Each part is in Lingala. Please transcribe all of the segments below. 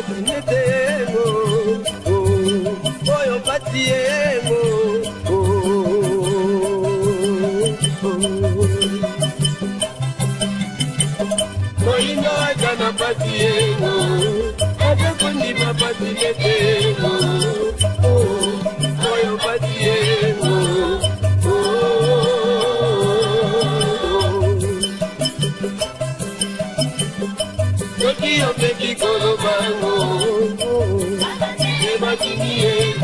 pasi netengo oyo pasi yengo. Moyindo aza na pasi yengo, aza kondima pasi netengo oyo pasi yengo. Soki opeki kolobango ebatini ye.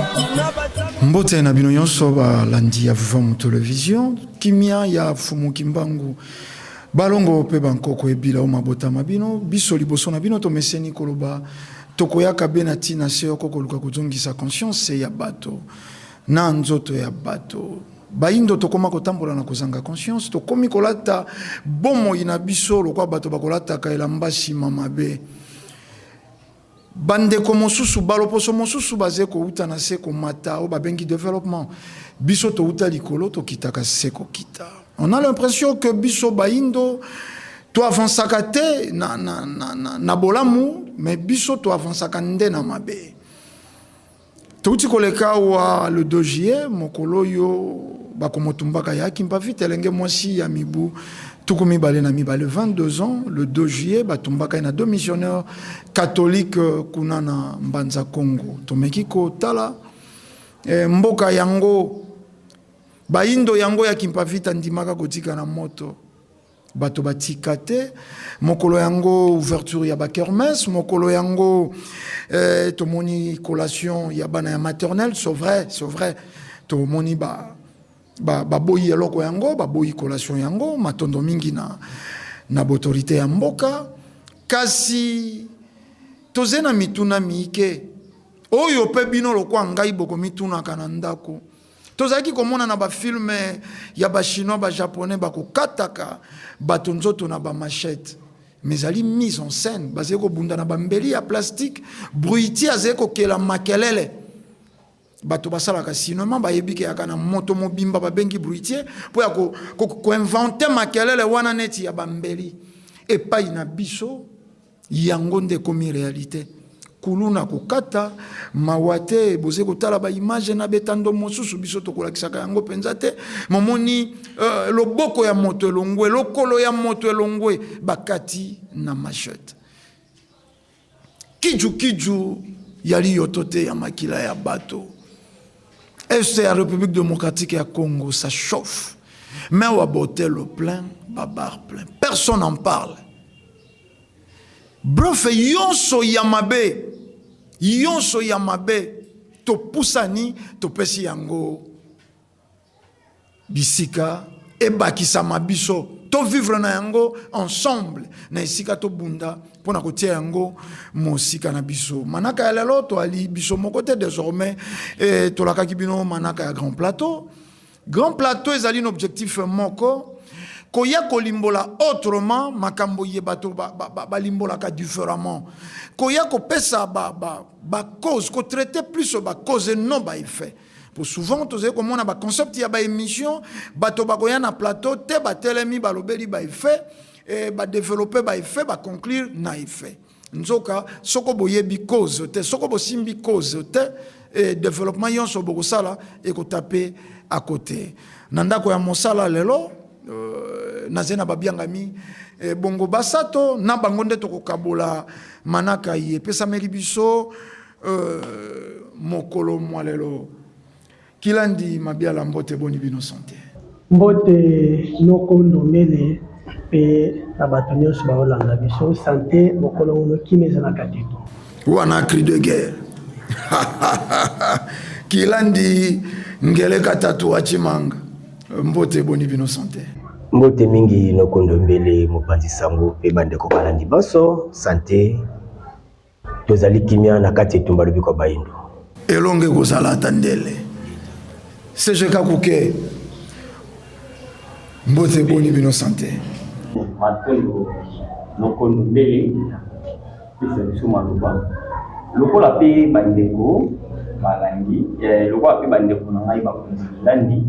Mbote na bino nyonso balandi ya Vuvamu Television, kimia ya Fumu Kimbangu, balongo mpe bankoko ebila o mabota ma bino. Biso liboso na bino tomeseni koloba tokoyaka be na ntina se yoko koluka kozongisa conscience ya bato na nzoto ya bato. Bayindo tokoma kotambola na kozanga conscience, tokomi kolata bomoi na biso lokola bato bakolataka elamba nsima mabe. Bandeko mosusu, baloposo mosusu baze kouta na se komata oyo babengi development. Biso touta likolo tokitaka se kokita. On a l'impression que biso bayindo toavansaka te na, na, na, na, na bolamu, mais biso toavansaka nde na mabe. Touti koleka awa le 2 juillet, mokolo oyo bakomotumbaka ya Kimpa Vita, elenge mwasi ya mibu 22, 22 ans, le 2 juillet batumbaka ye na deux missionnaires catholiques kuna na Mbanza Congo. Tomeki kotala mboka yango, bayindo yango ya Kimpa Vita ndimaka kotika na moto. Bato batika te mokolo yango ouverture ya ba kermesse, mokolo yango tomoni collation ya bana ya maternelle, c'est vrai, c'est vrai, tomoni ba baboyi eloko yango, baboyi collation yango, matondo mingi na autorité ya mboka. Kasi toze na mituna miike oyo pe bino lokwa ngai bokomitunaka na ndako. Tozalaki komona na ba film ya ba chinois, ba japonais bakokataka bato nzoto na ba machette, mais ezali mise en scène. Bazali kobunda na bambeli ya plastique, bruiti azali kokela makelele. Bato basalaka cinéma bayebi ke yaka na moto mobimba babengi bruitier mpo ya koinvente makelele wana neti ya bambeli. Epai na biso yango nde ekomi réalité. Kuluna kokata mawa te, boze kotala ba image na betando mosusu, biso tokolakisaka yango mpenza te. Momoni loboko ya moto elongwe, lokolo ya moto elongwe, bakati na machette. Kiju kiju yali yoto te ya makila ya bato. Est ya République démocratique ya Congo, ça chauffe. Mais wa botel plein, babar plein. Personne n'en parle. Bref, yonso ya mabe, yonso ya mabe, topusani, topesi yango bisika ebakisama biso to vivre na yango ensemble na esika tobunda mpona kotia yango mosika na biso. Manaka ya lelo toali biso moko te désormais, tolakaki bino manaka ya Grand Plateau. Grand Plateau ezali na objectif moko, koya kolimbola autrement makambo ye bato balimbolaka différemment, koya kopesa ba cause, kotraiter plus ba cause et non ba effet. Pour souvent tozali komona ba concept ya ba émission, bato bakoya na plateau te batelemi balobeli ba effet, ba développer ba effet, ba conclure na effet. Nzoka soko boyebi cause te, soko bosimbi cause te, développement yonso bokosala ekotape à côté. Na ndako ya mosala lelo, naze na babiangami, bongo basato na bango nde tokokabola manaka ye epesameli biso mokolo mwa lelo. Kilandi Mabiala, mbote, boni bino santé? Mbote noko Ndombele pe na bato nyonso baolanda biso santé mokolo ngono kimia ezalaka te to. Wana cri de guerre. Kilandi Ngeleka Tatu Achimanga, mbote, boni bino santé? Mbote mingi noko Ndombele, mopanzi sango pe bandeko balandi banso santé. Tozali kimia na kati etumba lobiko bayindo. Elonge kozala ata ndele. CG Kakuke, mbote, boni bino santé? Matondo noko Ndombele, pesa biso maloba lokola pe bandeko balandi, lokola pe bandeko na ngai bakonzi bilandi,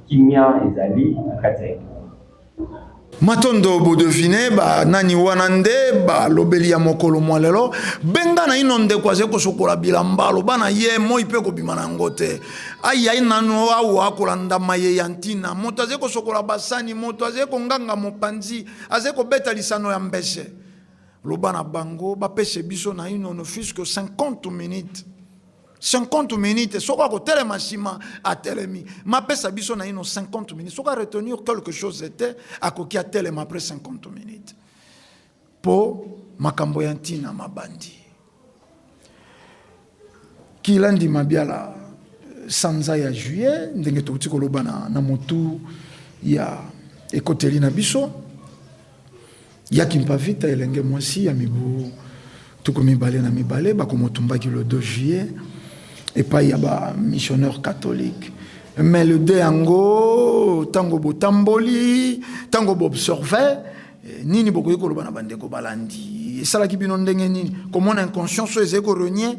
kimia ezali na kati ya etumba. Matondo bo devine ba nani wana nde balobeli ya mokolo mwa lelo. Benga naino ndeko azali kosokola bilamba, aloba na ye moi mpe kobima na yango te. Ayai nano awa kolanda maye ya ntina. Moto azali kosokola basani, moto azali konganga mopanzi, azali kobeta lisano ya mbese. Loba na bango bapese biso naino ne fût-ce que 50 minutes. 50 minutes soki akotelema nsima atelemi mapesa biso naino 50 minutes soki aretenir quelque chose te akoki atelema après 50 minutes mpo makambo ya ntina mabandi. Kilandi Mabiala sanza ya juillet ndenge touti koloba na, na motu ya ekoteli na biso Ya Kimpa Vita, elenge mwasi ya mibu 22, bakomotumbaki le 2 juillet epai ya ba missionnaires catholiques. Mais le 2 yango, tango botamboli, tango boobserve, nini bokoki koloba na bandeko balandi? Esalaki bino ndenge nini komona inconscience oyo ezali korenier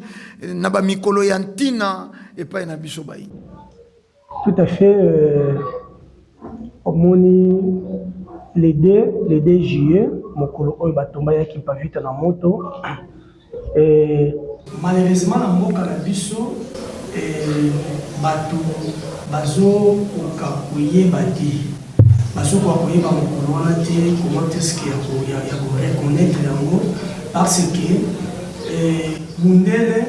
na bamikolo ya ntina epai na biso bayi? Tout à fait euh, omoni le 2 le 2 juillet mokolo oyo batomba ya Kimpa Vita na moto et malheureusement na mboka na biso eh, bato bazokoka koyeba te, bazokoka koyeba mokolo wana te, comment est-ce que ya ko reconnaître yango, parce que eh, mundele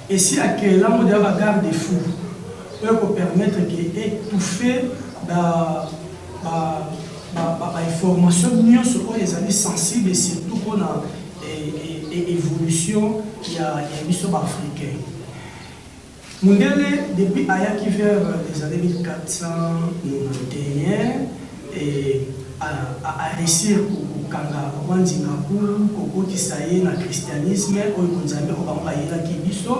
Esi a creela ngo dejà ba garde fou oyo eko permettre que etouffer ba ba ba informations nionso oyo ezali sensible surtout pona evolution ya biso ba africains. Mundele depuis ayaki vers les annees 1491 a reussir kokanga roi Nzinga Kulu, kokotisa ye na christianisme oyo bonzambe oyo bango bayelaki biso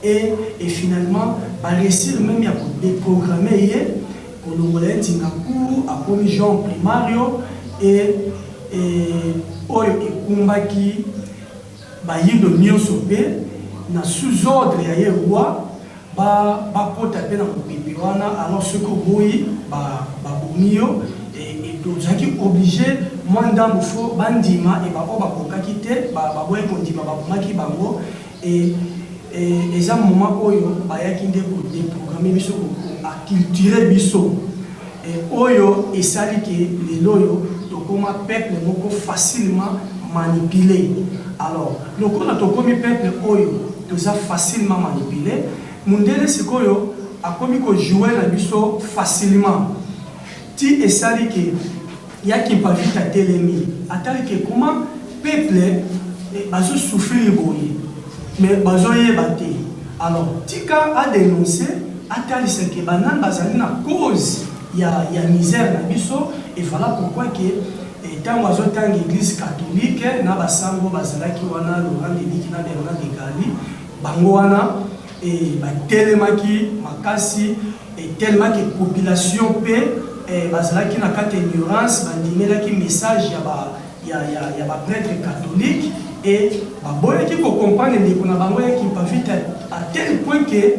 et et finalement ba reussir meme ya ko deprogrammer ye, kolongola ye Nzinga Kulu, akomi João Primario et et oyo ekumbaki bayindo nionso mpe na sous ordre ya ye roi Ba bakota pe na mopepe wana alors soki oboyi ba babomi yo et tozalaki oblige mwa ndambu faut bandima et ba oyo bakokaki te ba baboyaki kondima babomaki bango et eza moment oyo bayaki nde ko deprogrammer biso ko acculturer biso et oyo esali ke lelo oyo tokoma peuple moko facilement manipuler alors lokola tokomi peuple oyo Toza facilement manipuler, mundele sikoyo akomi ko jouer na biso facilement ti esali ke ya Kimpa Vita atelemi atali ke comment peuple bazo souffrir boye mais bazo yeba te alors tika a denoncer atalisa ke ba nani bazali na cause ya ya misère na biso et voilà pourquoi ke Tango azo tanga eglise catholique na ba sango bazalaki wana Laurent Leliki na Bernard de Gali bango wana ba telemaki makasi et tellement que population pe bazalaki na kati ya ignorance ba ndimelaki message ya ba ya ba pretres catholiques et baboyaki ko comprendre ndeko na bango ya Kimpa Vita à tel point que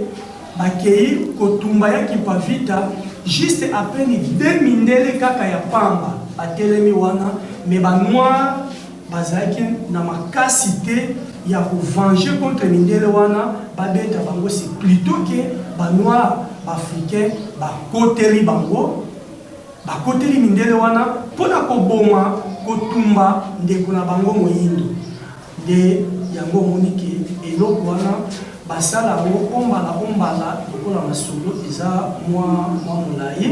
Bakeyi kotumba ya Kimpa Vita juste à peine deux mindele kaka ya pamba batelemi wana mais ba noirs bazalaki na makasi te ya ko venger contre mindele wana babeta bango c'est plutot que ba noirs ba africains bakoteli bango bakoteli mindele wana pona koboma kotumba ndeko na bango moyindo. Nde yango omoni ke eloko wana basala yango ombala ombala lokola masolo eza mwa mwa molayi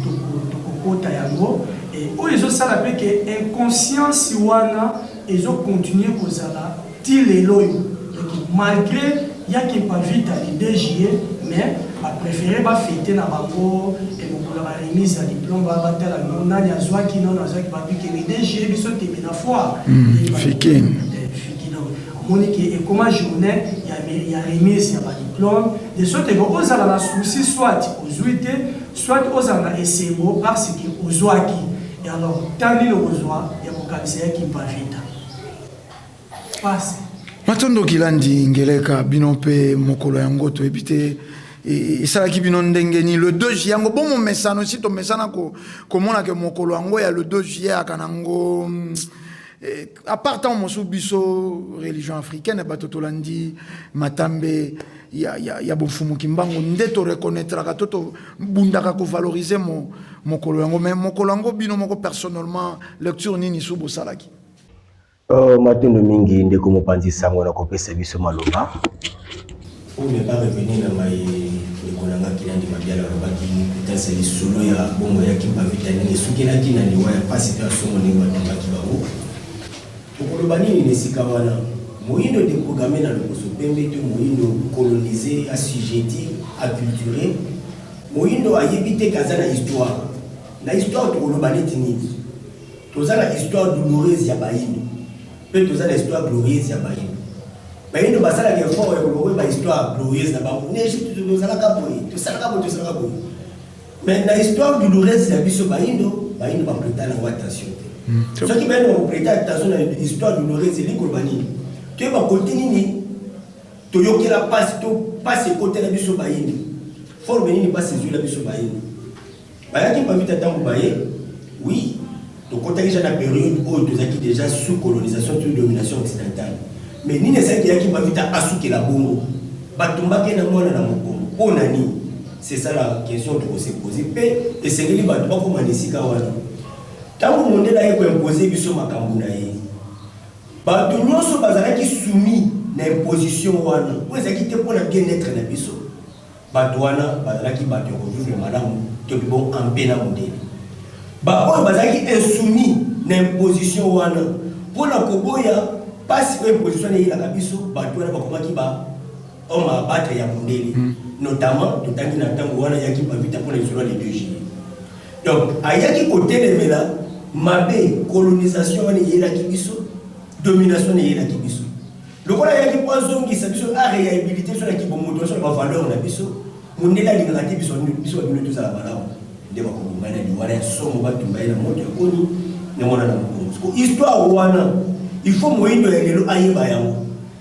toko tokokota yango et oyo ezosala pe ke inconscience wana ezo continuer kozala ti lelo oyo donc malgre ya Kimpa Vita le 2 juillet mais ba prefere ba feter na bango et mokolo ya ba remise ya diplome ba batala no nani azwaki nani azwaki ba ke le 2 juillet biso tembe na foire Fikin fiki donc omoni ke ekoma journée ya, ya remise ya ba diplome de sorte que ozala na souci soit ozwi te soit ozala na esengo parce que ozwaki et alors temps nini okozwa ya kokanisa ya Kimpa Vita pasi. Matondo Kilandi Ngeleka, bino mpe mokolo yango toyebi te. Esalaki bino ndenge nini le 2 juillet yango? Bo momesano, si tomesana komona ke mokolo yango ya le 2 juillet aka nango, à part ntango mosusu biso religion africaine, bato tolandi matambe ya bofumu Kimbangu, nde toreconnaîtraka to tobundaka kovaloriser mokolo yango. Mais mokolo yango, bino moko personnellement, lecture nini su bosalaki? Matondo mingi, ndeko mopanzi sango, na kopesa biso maloba. Pour ne pas revenir na mai ndeko na nga Kilandi Mabiala alobaki, kotalisa lisolo ya bongo ya Kimpa Vita, ndenge esukelaki na liwa ya pasi mpe ya somo, ndenge batumbaki bango, tokoloba nini na esika wana? Moyindo déprogrammé na lokoso pembe to moyindo colonisé, assujetti, acculturé, moyindo ayebi te ke aza na histoire. Na histoire tokoloba neti nini? Toza na histoire douloureuse ya bayindo mpe toza na histoire glorieuse ya bayindo. Bayindo basalaka effort ya koloba oyo bahistoire glorieuse na bango: na Egypte tozalaka boye, tosalaka boye, tosalaka boye. Mais na histoire douloureuse ya biso bayindo, bayindo baprêta nango attention te. Soki bayindo bakoprêter attention na histoire douloureuse, elingi koloba nini? Toyeba kote nini toyokela mpasi to mpasi ekotela biso bayindo, forme nini mpasi ezwela biso bayindo. Bayaki Kimpa ntango baye, oui, tokɔtaki déjà na période oyo tozalaki déjà sous colonisation, sous domination occidentale. Mais nini esalaki yaki Kimpa Vita asukela bongo, batumbaki na mwana na mokongo? Mpo na nini? C'est ça la question tokose poser. Mpe esengeli bato bakóma na esika wana. Ntango mondele aye koimposer biso makambo na ye, bato nyonso bazalaki soumis na imposition wana oyo ezalaki te mpo na bien-être na biso. Bato wana bazalaki bato ya kovivre malamu to mpe bon ampe na mondele. Baoyo bazalaki insoumis na imposition wana, mpona koboya mpasi oyo imposition wana eyelaka biso, bato wana bakomaki ba homme à abattre ya mondele. Notamment totangi na ntango wana yaki Kimpa mpona lisolo ya le 2 juillet. Donc ayaki kotelemela mabe colonisation wana eyelaki biso, domination wana eyelaki biso. Lokola ayaki mpo azongisa biso, aréhabiliter biso na kibomoto biso, na bavaleur na biso, mondele alingaka te biso, biso babino tozala malamu. Nde bakoboma na liwana ya somo, batumba ye na moto ya koni na mwana na mokongo. Histoire wana, il faut moyindo ya lelo ayeba yango.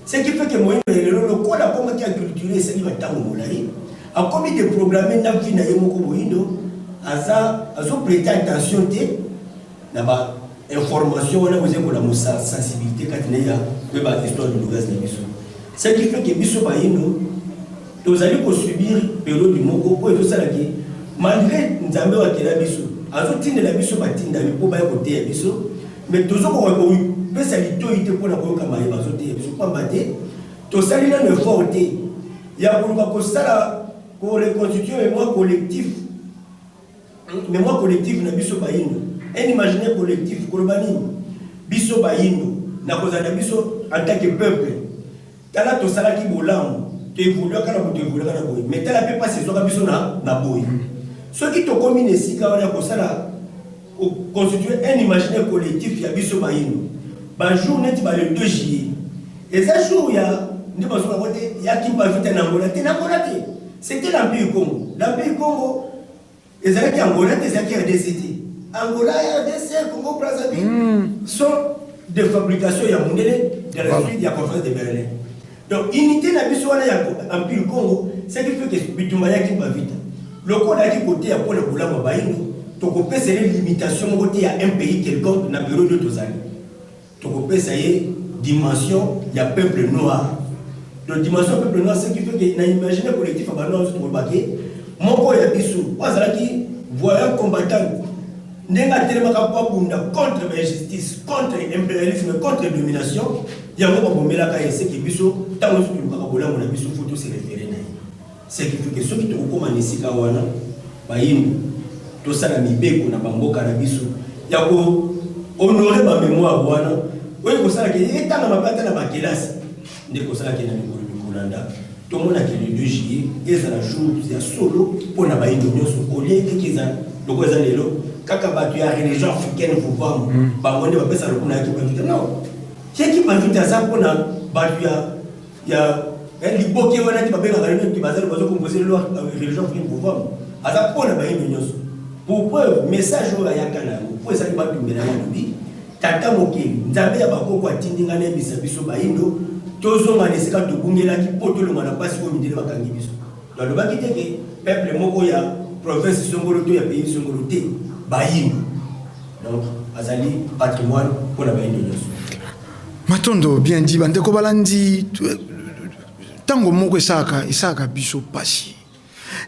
Ce qui fait que moyindo ya lelo, lokola akomaki acculturé, esali batango molai, akomi déprogrammé na vie na ye moko. Moyindo aza azoprêter attention te na ba information wana koza kolamusa sensibilité kati na ye ya koyeba histoire douloureuse na biso. Ce qui fait que biso bayindo tozali kosubir période moko oyo ezosalaki, malgré Nzambe oyo akela biso azotindela biso batindami mpo baya koteya biso, mais tozokoka kopesa litoi te mpona koyoka maye bazoteya biso, pamba te tosali nano effort te ya koluka kosala koreconstituer mémoire collectif, mémoire collective na biso bayindo, un imaginaire collectif. Koloba nini? Biso bayindo na kozala na biso en tant que peuple, tala tosalaki bolamu, toévoluaka na boye, toévoluaka na boye, mais tala mpe mpasi ezwaka biso na boye. Soki tokomi na esika wana ya kosala constituer un imaginaire collectif ya biso bayindo, bajour neti ba le 2 juillet eza jour ya nde bazonga te ya Kimpa Vita na Angola te, na Angola te, c'était l'Empire Congo. L'Empire Congo ezalaki Angola te, ezalaki RDC te. Angola, RDC, Congo Brazzaville sont de fabrication ya mondele de la suite ya Conférence de Berlin. Donc unité na biso wana ya Empire Congo, ce qui fait que bitumba ya Kimpa Vita, lokola ayaki koteya mpona bolamu ya bayindo, tokopesa ye limitation moko te ya un pays quelconque. Na période oyo tozali, tokopesa ye dimension ya peuple noir. Donc dimension peuple noir, ce qui fait que na imaginaire collectif ya banoir nyonso, tokolobake moko ya biso oyo azalaki voyant combattant, ndenge atelemaka mpo abunda contre bainjustice, contre impérialisme, contre domination, yango babomelaka ye. Seke biso ntango nyonso tolukaka bolamu na biso, faut tose référer na ye. Ce qui fait que soki tokokóma na esika wana, bayindo tosala mibeko na bamboka na biso ya kohonorer bamémoire wana, oyo kosalaka etangama mpe ata na bakelasi, nde kosalaki na mikolo mikolanda tomonaki le 2 juillet ezala jour ya solo mpona bayindo nyonso, olie eteki eza lokola eza lelo kaka bato ya religion africaine vuvamu, bango nde bapesa lokumu ya Kimpa Vita. Non, ye Kimpa Vita aza mpona bato ya liboke wana te babengaka nini, bazali bazokomposer lelo religion africaine vuvamu. Aza mpona bayindo nyonso. Pour preuve, message oyo ayaka na yango mpo ezali batumbela ye, alobi: "Tata mokeli, Nzambe ya bakoko, atindi ngai nayebisa biso bayindo tozonga na esika tobungelaki mpo tolonga na mpasi oyo mindele bakangi biso." Balobaki te ke peuple moko ya province songolo to ya pays songolo te, bayindo. Donc azali patrimoine mpo na bayindo nyonso. Matondo, bien dit. Bandeko balandi, ntango moko esalaka esalaka biso mpasi,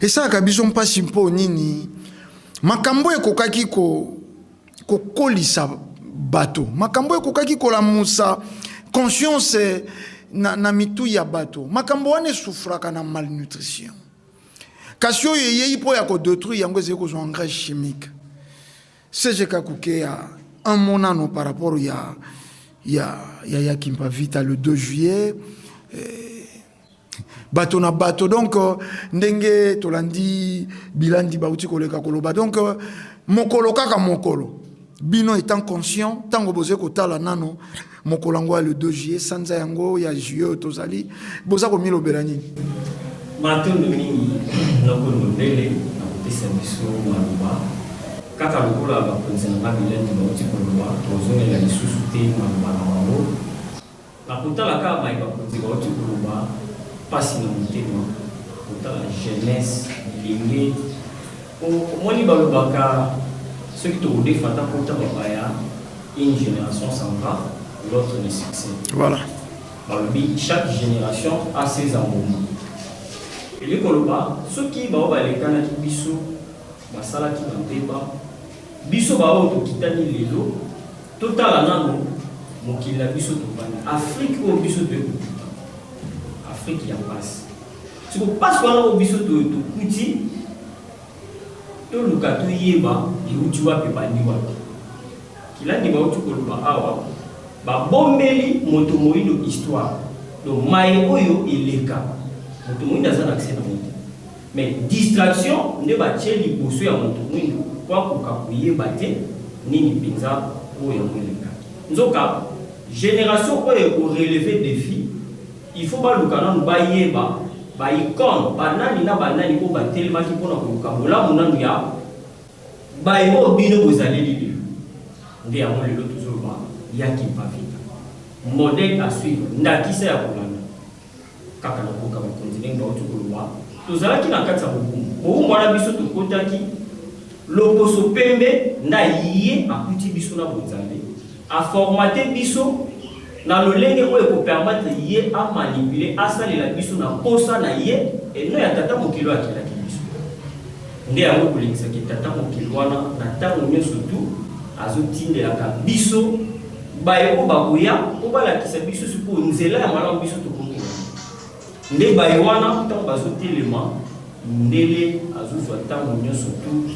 esalaka biso mpasi mpo nini? Makambo ekokaki kokolisa bato, makambo ekokaki kolamusa conscience na mitu ya bato, makambo wana esufraka na malnutrition. Kasi oyo eyei mpo ya kodétruire yango ezali kozwa engrais chimique. CGK Kukeya, un mot nano par rapport ya Kimpa Vita le 2 juillet. Bato na bato, donc ndenge tolandi bilandi bauti koleka koloba, donc mokolo kaka mokolo, bino étant conscient, ntango bozali kotala nano mokolo yango ya le 2 juillet, sanza yango ya juillet oyo tozali, boza komilobela nini? Matondo mingi, noko Ndombele, na kopesa biso maloba. Kaka lokola bakonzi na nga bilandi bauti koloba, tozongela lisusu te maloba na bango. Na kotala kaka maye bakonzi bauti koloba, mpasi na motema kotala jeunesse, bilenge. Omoni, balobaka soki tokodefa ata kota bapaya, une génération s'en va, l'autre ne succède. Balobi chaque génération a ses embouements. Elingi koloba soki bao balekanaki biso basalaki bambeba, biso baoyo tokitani lelo, totala nano mokili na biso tovandi, Afrique oyo biso toye kokuta, Afrique ya mpasi. Siko mpasi wana oyo biso tokuti, toluka toyeba euti wapi, ebandi wapi. Kilandi bauti koloba awa, babombeli moto moyindo histoire. Donc maye oyo eleka, moto moyindo aza na accès na ngo te, mais distraction nde batie liboso ya moto mwindo po akoka koyeba te nini mpenza oyo yango elekaki. Nzoka génération oyo ekorelever défi, il faut baluka nanu bayeba baicone, banani na banani oyo batelemaki mpona koluka bolamu nanu ya baye oyo bino bozaleli lelo. Nde yango lelo tozoloba ya Kimpa Vita, modèle à suivre, ndakisa ya kolanda. Kaka na koyoka bakonzi ndenge bauti koloba, tozalaki na kati ya bowumbu. Bowumbu wana biso tokotaki, loposo pembe nda ye akuti biso na bonzambe, aformate biso na lolenge oyo ekopermettre ye amanipule, asalela biso na posa na ye eno ya tata mokili oyo akelaki biso. Nde yango ekolekisaki tata mokili wana na ntango nyonso tu azotindelaka biso baye oyo bakoya mpo balakisa biso sikoyo nzela ya malamu biso tokoki. Nde baye wana ntango bazotelema, mondele azozwa ntango nyonso tu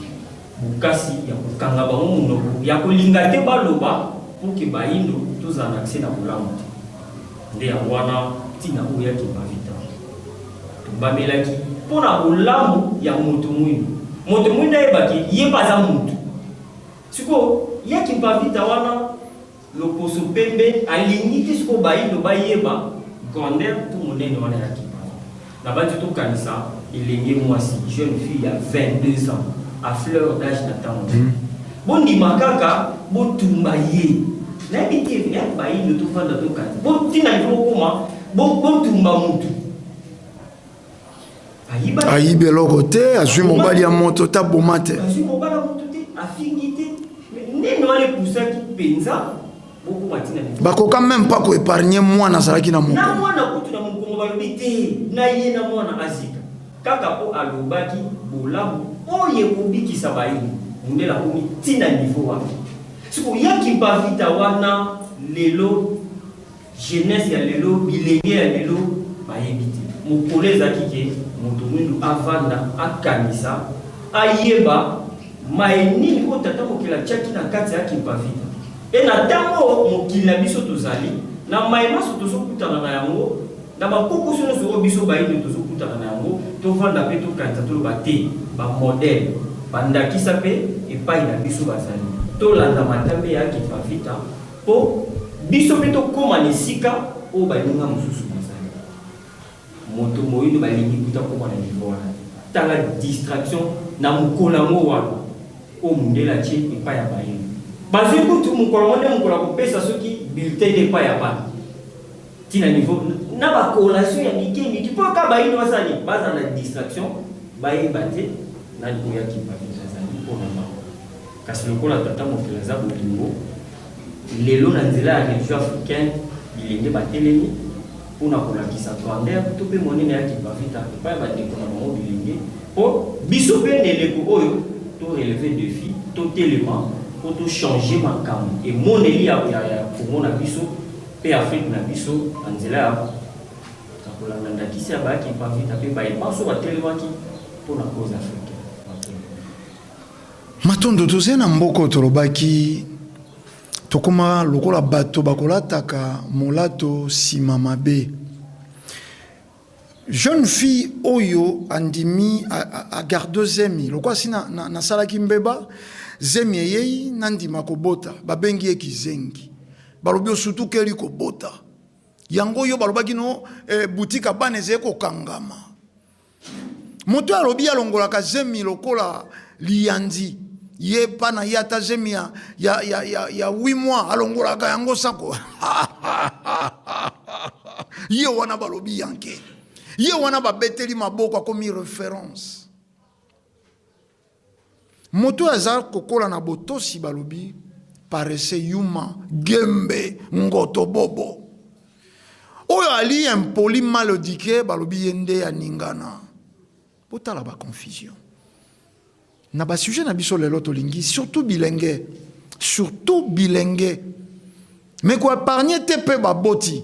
bokasi ya kokanga bango monoko, ya kolinga te baloba mpo ke bayindo tozala na accès na bolamu te. Nde yango wana ntina oyo ya Kimpa Vita tobamelaki mpo na bolamu ya moto mwindo, moto mwindo ayebaki ye mpe aza motu. Sikoyo ya Kimpa Vita wana, loposo pembe alingi te sikoyo bayindo bayeba grandeur to monene wana ya Kimpa Vita. Na bandi tokanisa elenge mwasi, jeune fille ya 22 ans, à fleur d'âge na ntango mm. Bondima kaka botumba ye, nayebi te ya bayindo tofanda tokanisa botina ifo bokoma botumba mutu. Ayibi eloko te, azwi mobali ya moto te, aboma te. Azwi mobali ya moto te, afingi te. Nini wana epusaki mpenza bokoma ntina? Bakoka même pas koépargne mwana azalaki na na mokongo. Mwana kutu na mokongo, balobi te na ye na mwana azika kaka mpo alobaki bolamu oyo ekobikisa bayini. Mondele akomi ntina niveau wapi? Siko ya Kimpa Vita wana, lelo jeunesse ya lelo, bilenge ya lelo bayebi te. Mokolo ezalaki ke moto mwindu avanda, akanisa, ayeba maye nini oyo tata mokili atiaki na kati ya Kimpa Vita. E na ntango mokili na biso tozali na maye maso tozokutana na yango, na bakokoso nyonso oyo biso bayindo tozokutana na yango, tovanda mpe tokanisa, toloba te bamodèle, bandakisa mpe epai na biso bazali, tolanda matambe ya Kimpa Vita mpo biso mpe tokóma na esika oyo baninga mosusu bazali. Moto moyindo balingi kuta kóma na niveau wana te. Tala distraction na mokolo yango wana oyo mondele atie epai ya bayindo. Bazwi kutu mokolo yango nde mokolo ya kopesa soki bulletin nde epai ya bana, ntina niveau. Na ba collation ya mike mike mpo kaka bayindo basala nini? Bazala na distraction, bayeba te nani oyo akimpa vita azali mpo na bango. Kasi lokola Tata Mokeli aza bolingo, lelo na nzela ya religion africaine, bilenge batelemi mpo na kolakisa grandeur to mpe monene ya Kimpa Vita epai ya bandeko na bango bilenge, mpo biso mpe na eleko oyo to relever defi, totelema mpo to changer makambo, emoneli ya Congo na biso mpe Afrique na biso na nzela ya na kolanda ndakisa ya ba Kimpa Vita mpe baye banso batelemaki mpo na cause africaine. Matondo. Matondo, tozali na mboka oyo tolobaki tokoma lokola bato bakolataka molato nsima mabe. Jeune fille oyo andimi a garde zemi lokola si nasalaki mbeba, zemi eyei nandima kobota, babengi ye kizengi, balobi osutukeli kobota yango yo balobaki no eh, boutique ya bana ezali kokangama. Moto oyo alobi alongolaka zemi lokola liyanzi, ye pa na ye ata zemi ya, ya, ya, ya, ya 8 mois alongolaka yango sako ye wana balobi yanke, ye wana babeteli maboko, akomi reference. Moto oyo aza kokola na botosi balobi paresse, yuma, gembe, ngoto, bobo. Oyo ali impoli, mal eduque, balobi ye nde aningana. Botala ba confusion. Na ba sujet na biso lelo tolingi surtout bilenge, surtout bilenge. Mais ko épargner te pe baboti.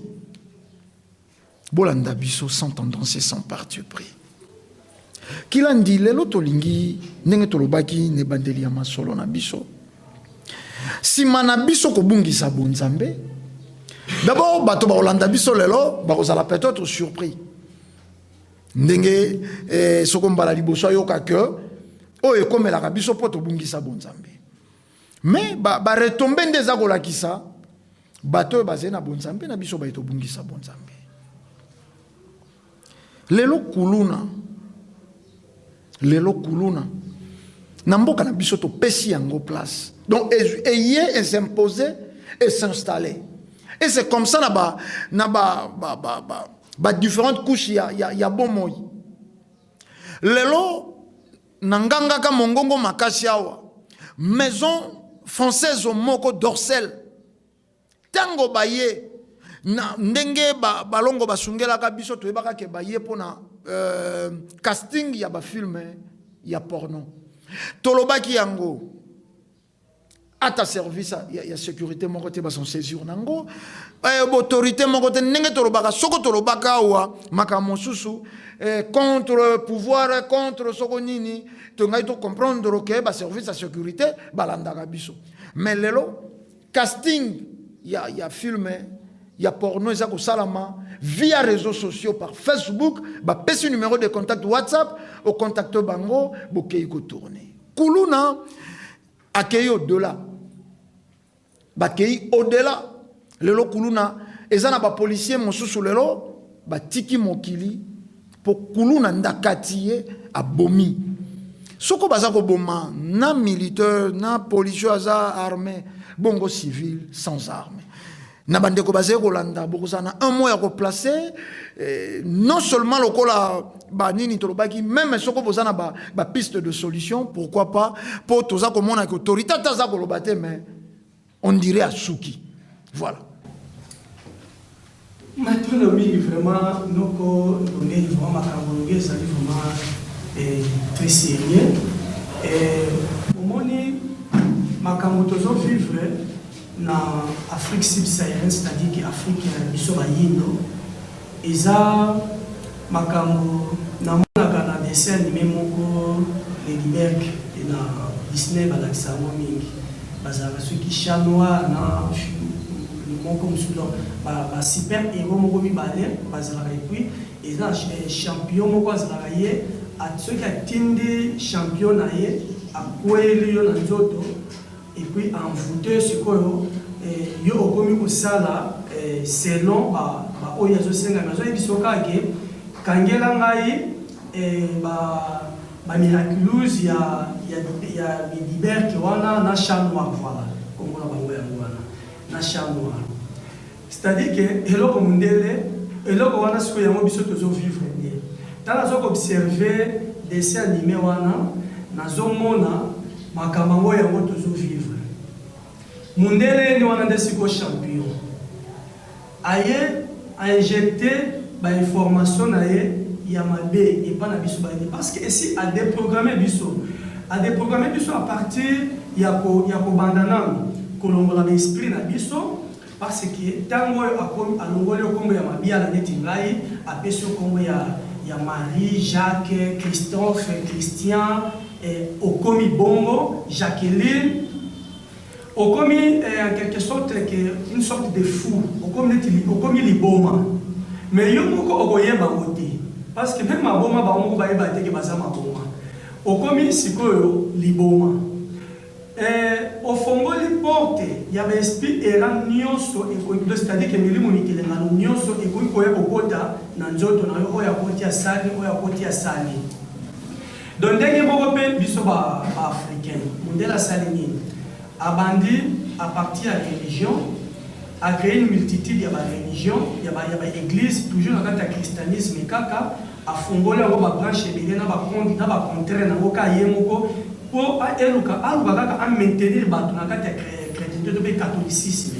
Bolanda biso sans tendance et sans parti pris. Kilandi lelo tolingi ndenge tolobaki na ebandeli ya masolo na biso. Sima na biso kobungisa bonzambe. D'abord bato bakolanda biso lelo bakozala peut-être surpris. Ndenge eh, soko mbala liboso ayoka que oyo ekomelaka biso mpo tobungisa bonzambe. Mais ba, ba retombe nde eza kolakisa bato oyo bazali na bonzambe na biso baye tobungisa bonzambe. Lelo kuluna, lelo kuluna na mboka na biso topesi yango place, donc eye es'impose et s'installer, et c'est comme ça na ba na ba ba ba, ba, ba différentes couches ya, ya, ya bomoi. Lelo Na ngangaka mongongo makasi awa maison française moko dorsel tango baye na ndenge ba, balongo basungelaka biso toyebaka ke baye mpona euh, casting ya bafilme ya porno tolobaki yango. Ata service ya, ya securite moko te bason saisir nango, eh, autorité moko te. Ndenge tolobaka, soko tolobaka awa makambo mosusu eh, contre pouvoir, contre soko nini, tongai to comprendre que ba service ya sécurité balandaka biso. Mais lelo casting ya, ya film ya porno eza kosalama via réseaux sociaux par Facebook, bapesi numéro de contact WhatsApp, ocontacte bango, bokei kotourner. Kuluna akei au-delà, bakei au-delà. Lelo kuluna eza na bapolisier mosusu lelo batiki mokili po kuluna nde akati ye abomi. Soko baza koboma na militaire na policier aza armé, bongo civil sans arme. Na bandeko bazali kolanda, bokozala na un mot ya koplace eh, non seulement lokola banini tolobaki, meme soko boza na ba, ba piste de solution, pourquoi pas, po toza komona ke autorité ata aza koloba te, mais on dirait asuki. Voilà. Matondo mingi vraiment noko Ndombele, vraiment makambo olobi ezali vraiment eh, très sérieux. Eh, omoni makambo tozo vivre na Afrique subsaharienne, c'est-à-dire que Afrique ya biso bayindo, eza makambo namonaka na dessin anime moko Ladybird na Disney, balakisa yango mingi, bazalaka soki chat noir na moko mosusu, donc ba, ba super héros moko mibale bazalaka, et puis eza champion moko azalaka ye soki atindi champion na ye akweyeli yo na nzoto et puis envoute sikoyo yo okomi kosala selon ba ba oyo azosenga, mais azoyebisa yo kaka ke kangela ngai ba ba miraculous ya ya ya Bidiberke wana na chat noir, voilà kombo na bango yango wana na chat noir, c'est-à-dire que eloko mundele. Eloko wana sikoyo yango biso tozo vivre nde. Tango nazo ko observer dessin anime wana, nazo mona makambo yango yango tozo vivre. Mundele ye nde wana nde sikoyo champion. Aye a injecter ba informations na ye ya mabe epa na biso bayini parce que esi a deprogrammer biso. A deprogrammer biso à partir ya ko ya kobanda nanu kolongola ba esprits na biso parce que tango oyo akomi alongoli yo kombo ya Mabiala neti ngai apesi yo kombo ya ya Marie, Jacques, Christophe, Christian eh okomi bongo Jacqueline. Okomi en quelque sorte que une sorte de fou, okomi neti okomi liboma mais yo moko okoyeba yango te parce que meme maboma bango moko bayeba te que baza maboma. Okomi sikoyo liboma eh ofongoli porte ya ba esprit errant nionso ekoki donc c'est à dire que milimo mitelengano nionso ekoki koya kokota na nzoto na yo oyo akoti asali oyo akoti asali. Donc ndenge moko pe biso ba ba africains, mundele asali nini? Abandi à partir ya religion, a cree une multitude ya ba religions, ya ba ya ba eglises toujours na kati ya christianisme kaka, afongoli yango ba branches ebele na ba compte na ba contraires na yango kaka ye moko po eluka aluka kaka a maintenir batu na kati ya chretiente to pe catholicisme.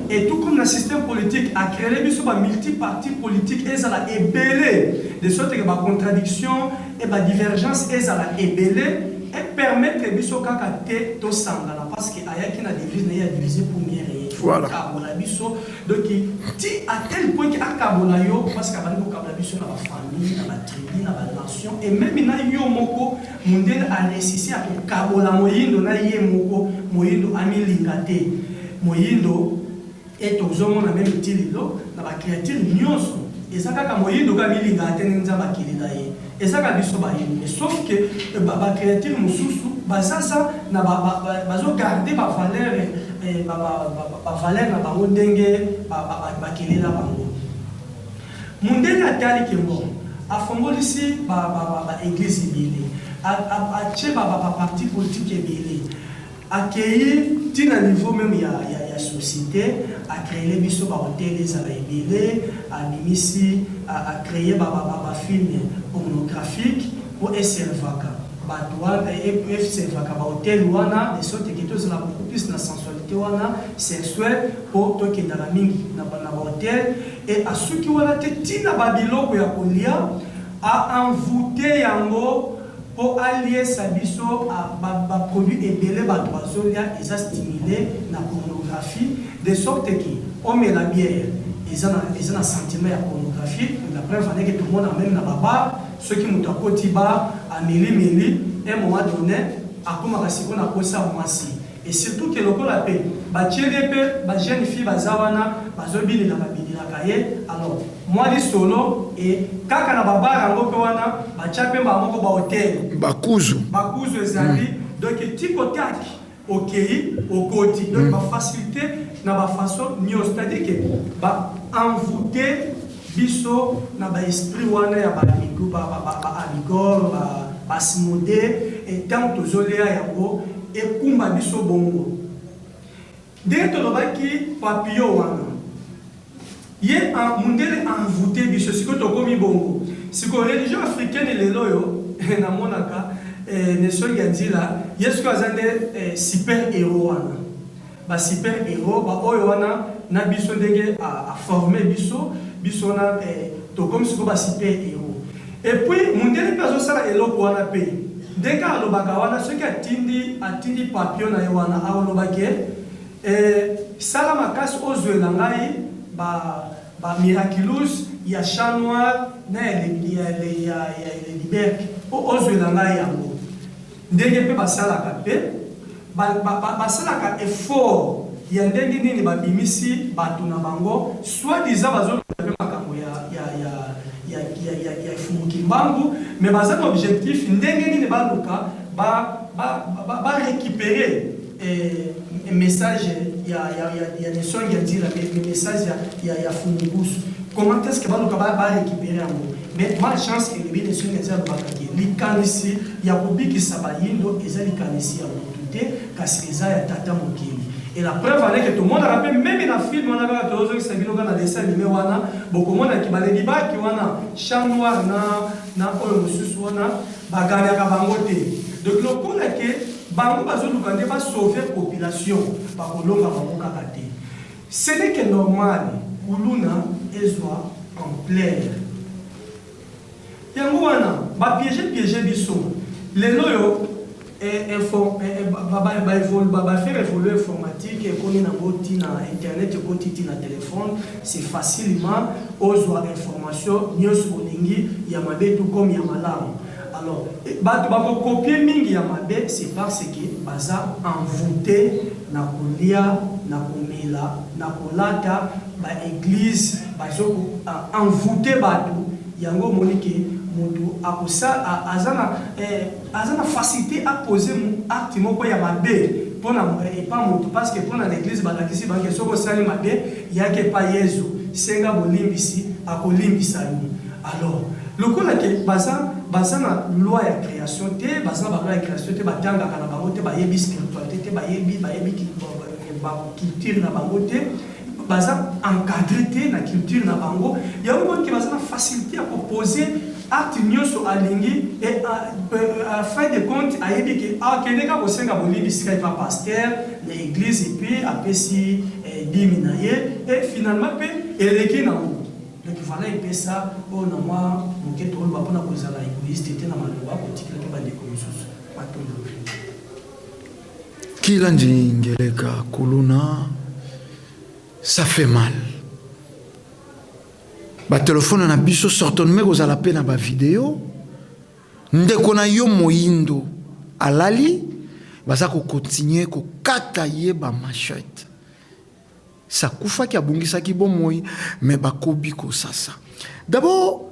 Et tout comme na système politique a creer biso ba multi partis politiques ezala ebele de sorte que ba contradictions et ba divergences ezala ebele e permettre biso kaka te tosangana parce que ayaki na devise na ye ya diviser pour mieux regner, il faut kokabola biso donc ti à tel point que akabola yo parce que abandi kokabola biso na ba famille, na ba tribus, na ba nations et meme na yo moko mundele a reussisse ya kokabola moyindo na ye moko moyindo amilinga te. Moyindo et tozo mona meme ti lelo na ba creature nionso eza kaka moyindo kaka amilingaka te ndenge nzambe akelela ye eza kaka biso bayindo mais sauf que ba creature mosusu baza za na bazo garder ba valeur ba valeur na bango ndenge bakelela bango. Mundele atali ke bon afongolisi ba eglise ebele atie ba parti politique ebele. Akeyi ti na niveau meme ya ya societe a creele biso ba hotel ezala ebele, abimisi a cree ba ba film pornographique po e servaka batu wana e servaka ba hotel wana de sorte que tozala beaucoup plus na sensualite wana sexuelle po tokendaka mingi na ba hotel et asuki wana te ti na ba biloko ya kolia a envoute yango Po aliesa biso ba produits ebele batu bazolia eza stimule na pornographie de sorte que omela bière eza na eza na sentiment ya pornographie la preuve en est que tomonaka meme na ba bar soki mutu akoti bar ameli meli un moment donne akomaka sikoyo na posa ya muasi Et surtout que lokola pe batieli ye pe ba jeunes filles baza wana bazo binela ba binelaka ye alors mua lisolo et kaka na ba bar yango pe wana batia pe mbala moko ba hotel. Ba kuzu. Ba kuzu ezali donc tic au tac okeyi okoti donc ba facilite na ba façon nionso c'est à dire que ba envoute biso na ba esprit wana ya ba amigor ba asmodee et tango tozo lia yango ekumba biso bongo ndenge tolobaki papillon wana ye mundele a envoute biso sikoyo tokomi bongo sikoyo religion africaine lelo oyo namonaka Nesongi ya Nzila ye sikoyo aza nde super hero wana. Ba super heros ba oyo wana na biso ndenge a former biso, biso wana tokomi sikoyo ba super heros. Et puis mundele pe azo sala eloko wana pe ndenge kaka alobaka wana soki atindi atindi papillon na ye wana akoloba ke sala makasi ozuela ngai ba ba miraculous ya chat noir na ya ya ladybird po ozuela ngai yango. Ndenge pe basalaka pe basalaka effort ya ndenge nini babimisi batu na bango soit disant bazolobela pe makambo ya Mfumu Kimbangu mais baza na objectif ndenge nini baluka ba recuperer message ya Nesongi ya Nzila message ya Mfumu Nkusu comment est ce que baluka ba recuperer yango. Mais malchance elobi Nelson Nyanzi alobaka ke likanisi ya kobikisa bayindo eza likanisi ya mutu te kasi eza ya tata mokeli. Et la preuve en est que tomonaka mpe meme na film wana kaka tozozongisa bino kaka na dessin anime wana, bokomonaki balelibaki wana chat noir na na oyo mosusu wana baganyaka bango te. Donc lokola ke bango bazoluka nde ba sauver population, bakolonga bango kaka te. Ce n'est que normal kuluna ezwa ampleur. Yango wana ba piege piege biso lelo oyo ba faire evoluer informatique ekomi nango ti na internet, ekoti ti na telephone, c'est facilement ozwa information nionso olingi ya mabe tout comme ya malamu. Alors batu bako copier mingi ya mabe, c'est parce que baza envoute na kolia, na komela, na kolata, ba eglise bazo ko envoute batu, yango omoni ke mutu akosa aza na aza na facilite a poser acte moko ya mabe pona epa mutu, parce que pona na eglise balakisi bango ke soki osali mabe yaka epa yezu senga bolimbisi akolimbisa yo. Alors lokola ke baza baza na loi ya creation te, baza na ba loi ya creation te, batangaka na bango te, bayebi spiritualite te, bayebi bayebi ba culture na bango te, baza encadre te na culture na bango, yango omoni ke baza na facilite ya ko poser acte nionso alingi et à fin de compte ayebi ke akende kaka kosenga bolimbisi kaka epa pasteur na eglise et puis apesi dime na ye et finalement pe eleki nango. Donc voilà epesa oyo na mwa moke toloba pona kozala egoïste te na maloba kotikela pe ba ndeko mosusu. Matondo. Kilandi Ngeleka Kuluna ça fait mal. Ba telephone na biso certainement kozala pe na ba video. Ndeko na yo moyindo alali baza ko continuer kokata ye ba machette. Sakufaki abungisaki bomoi mais bakobi kosasa. D'abord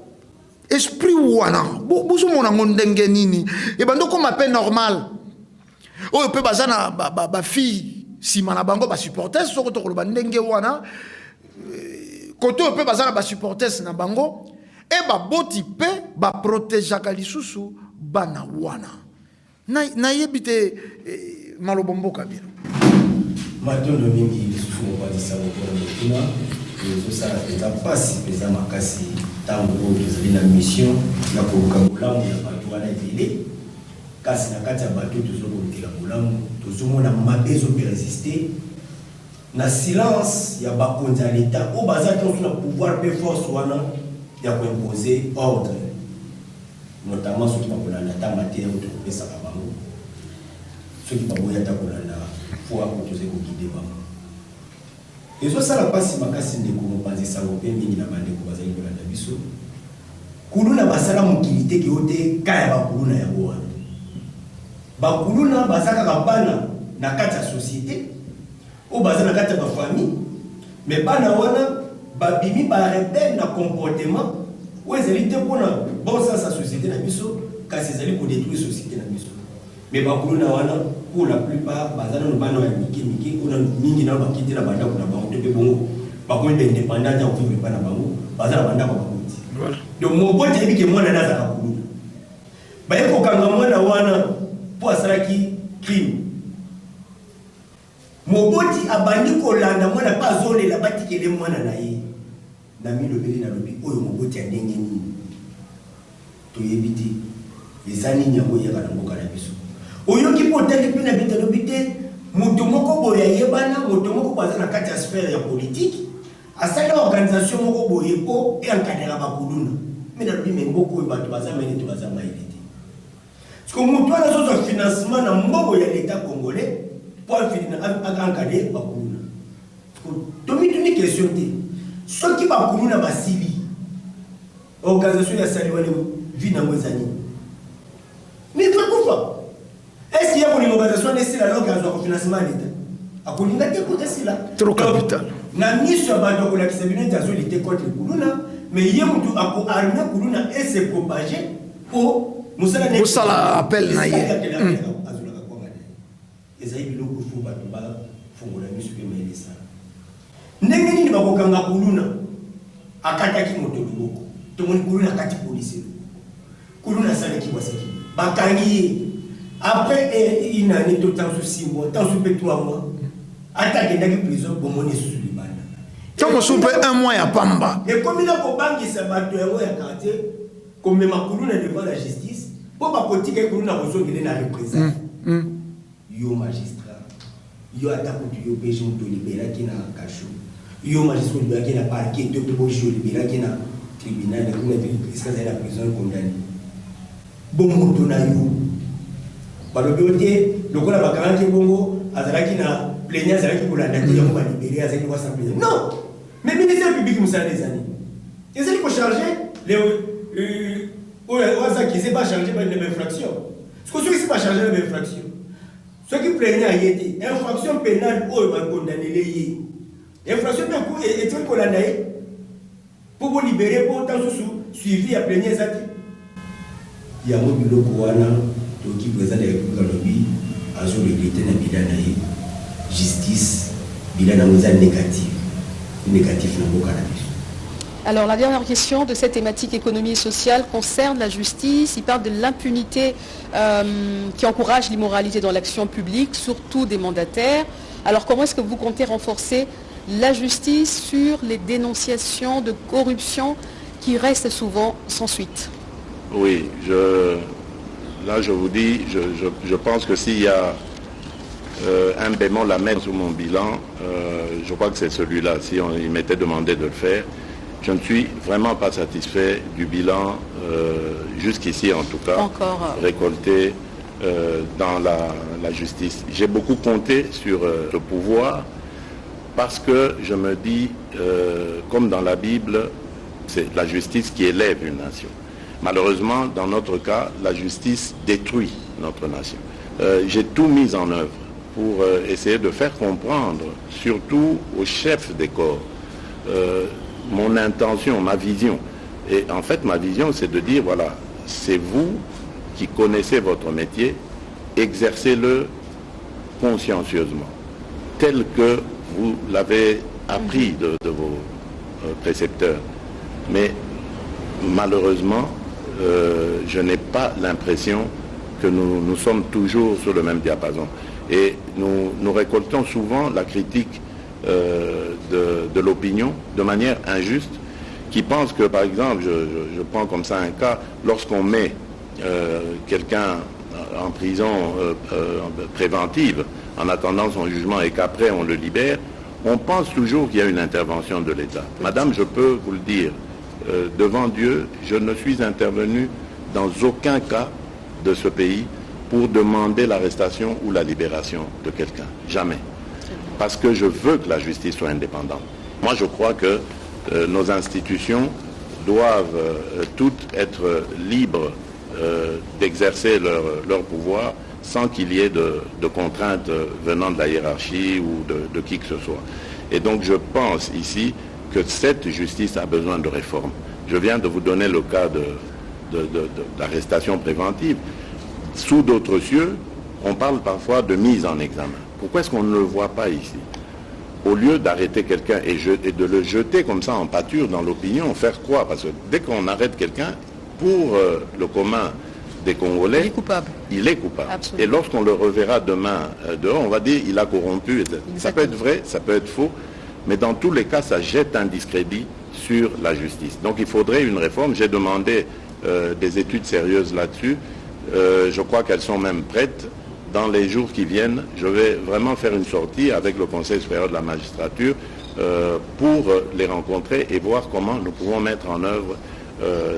esprit wana bozomona yango ndenge nini ebandi okoma mpe normal oyo mpe baza na bafille nsima na bango basupporters soko tokoloba ndenge wana eh, kote oyo mpe baza na basupporters na bango e baboti mpe baprotegeaka lisusu bana wana. Nayebi te eh, maloba mboka bino. Matondo mingi lisusu mopanzi sango mpo na motuna. Ezosala mpenza mpasi mpenza makasi ntango oyo tozali na mission ya koluka bolamu ya bato wana ebele, kasi na kati ya bato oyo tozali kolukela bolamu tozomona mabe ezo persister na silence ya bakonzi ya leta oyo baza ntango na pouvoir mpe force wana ya koimpose ordre. Notamment soki bakolanda ata mateya oyo tokopesaka bango, soki baboyi ata kolanda foi oyo tozali ko guider bango. Ezosala pasi makasi ndeko mopanzi sango pe mingi na bandeko bazali kolanda biso. Kuluna basala mokili te ke ote cas ya ba kuluna yango wana. Ba kuluna baza kaka bana na kati ya societe oyo baza na kati ya ba famille mais bana wana babimi ba rebelle na comportement oyo ezali te pona bon sens ya societe na biso kasi ezali ko detruire societe na biso. Mais ba kuluna wana pour la plupart baza nanu bana ya mike mike oyo nanu mingi nanu bakiti na ba ndaku na bango te pe bongo bakomi ba independant te ya ko vivre epa na bango baza na ba ndaku ya baboti. Donc moboti ayebi ke mwana naye azalaka kuluna. Baye kokanga mwana wana po asalaki crime. Moboti abandi kolanda mwana pe azolela batikela ye mwana na ye. Namilobeli nalobi oyo moboti ya ndenge nini? Toyebi te eza nini yango eyaka na mboka na biso. Oyoki pe otangi pe na bitando olobi te moto moko boye ayebana, moto moko boye aza na kati ya sphère ya politique asali organisation moko boye po e encadraka ba kuluna. Mais nalobi mais mboka oyo bato baza mayele to baza mayele te? Sikoyo mutu wana azozwa financement na mbongo ya l'etat congolais po a encadrer ba kuluna. Sikoyo tomituni question te soki ba kuluna basili organisation ya sali wana vie nango eza nini? Mais il faut ekufa. Est-ce qu'il y a kolinga organisation wana esila alors que azwaka financement ya l'etat? Akolinga te po esila. Trop capital. Na miso ya bato akolakisa bino ete azo lutter contre kuluna mais ye mutu ako armer kuluna et se propager Po musala na ye Bosala appel na ye. Azolaka kwanga na ye. Ezali biloko il faut bato ba fongola miso pe mayele esala. Ndenge nini bakokanga kuluna akataki moto loboko? Tomoni kuluna akati policier loboko. Kuluna asalaki boye asalaki boye. Bakangi ye. Après une annee to tango mosusu 6 mois, tango mosusu pe 3 mois. Ata akendaki prison, bomoni lisusu libanda. Ntango mosusu mpe un mois ya pamba. Ekomi na kobangisa bato yango ya quartier komema kuluna devant la justice mpo bakotika ye kuluna kozongele na représailles. Yo magistrat, yo ata kutu yo PG moto oliberaki na cachot, yo magistrat oliberaki na parquet to mpe boji oliberaki na tribunal kuna esika azali na prison condamné, bomoto na yo balobi yo te lokola bakangaki bongo azalaki na plaignant, azalaki kolanda te, yango balibere, azalaki wasa plaignant. Non, mais ministère public mosala ezali ezali kocharge oyo aza accusé, bacharge na bainfraction. Soki si bacharge na bainfraction, soki plaignant aye te, infraction pénale oyo bakondanele ye, infraction mpe etiki kolanda ye mpo bolibere, mpo ntango susu suivi ya plaignant eza te. Yango biloko wana toki président de la République alobi azoregretter na bilan na ye. Justice, bilan nango eza négatif, négatif na mboka na biso. Alors la dernière question de cette thématique économie et sociale concerne la justice. Il parle de l'impunité qui encourage l'immoralité dans l'action publique, surtout des mandataires. Alors comment est-ce que vous comptez renforcer la justice sur les dénonciations de corruption qui restent souvent sans suite? Oui, là je vous dis, je pense que s'il y a un bémol à mettre sur mon bilan, je crois que c'est celui-là. Si on, il m'était demandé de le faire, je ne suis vraiment pas satisfait du bilan, jusqu'ici en tout cas, encore, récolté dans la justice. J'ai beaucoup compté sur le pouvoir parce que je me dis, comme dans la Bible, c'est la justice qui élève une nation. Malheureusement, dans notre cas, la justice détruit notre nation. J'ai tout mis en œuvre pour essayer de faire comprendre, surtout aux chefs des corps, mon intention, ma vision. Et en fait, ma vision, c'est de dire, voilà, c'est vous qui connaissez votre métier, exercez-le consciencieusement, tel que vous l'avez appris de vos précepteurs. Mais malheureusement, je n'ai pas l'impression que nous sommes toujours sur le même diapason. Et nous récoltons souvent la critique de l'opinion de manière injuste, qui pense que, par exemple, je prends comme ça un cas, lorsqu'on met quelqu'un en prison préventive, en attendant son jugement et qu'après on le libère, on pense toujours qu'il y a une intervention de l'État. Madame, je peux vous le dire, devant Dieu, je ne suis intervenu dans aucun cas de ce pays pour demander l'arrestation ou la libération de quelqu'un. Jamais. Parce que je veux que la justice soit indépendante. Moi, je crois que nos institutions doivent toutes être libres d'exercer leur pouvoir sans qu'il y ait de contraintes venant de la hiérarchie ou de qui que ce soit. Et donc, je pense ici que cette justice a besoin de réformes. Je viens de vous donner le cas d'arrestation préventive. Sous d'autres cieux, on parle parfois de mise en examen. Pourquoi est-ce qu'on ne le voit pas ici? Au lieu d'arrêter quelqu'un et de le jeter comme ça en pâture dans l'opinion, faire quoi? Parce que dès qu'on arrête quelqu'un, pour le commun des Congolais, il est coupable. Il est coupable. Absolument. Et lorsqu'on le reverra demain dehors, on va dire il a corrompu, et cetera. Ça peut être vrai, ça peut être faux, mais dans tous les cas, ça jette un discrédit sur la justice. Donc il faudrait une réforme. J'ai demandé des études sérieuses là-dessus. Je crois qu'elles sont même prêtes. Dans les jours qui viennent, je vais vraiment faire une sortie avec le Conseil supérieur de la magistrature pour les rencontrer et voir comment nous pouvons mettre en œuvre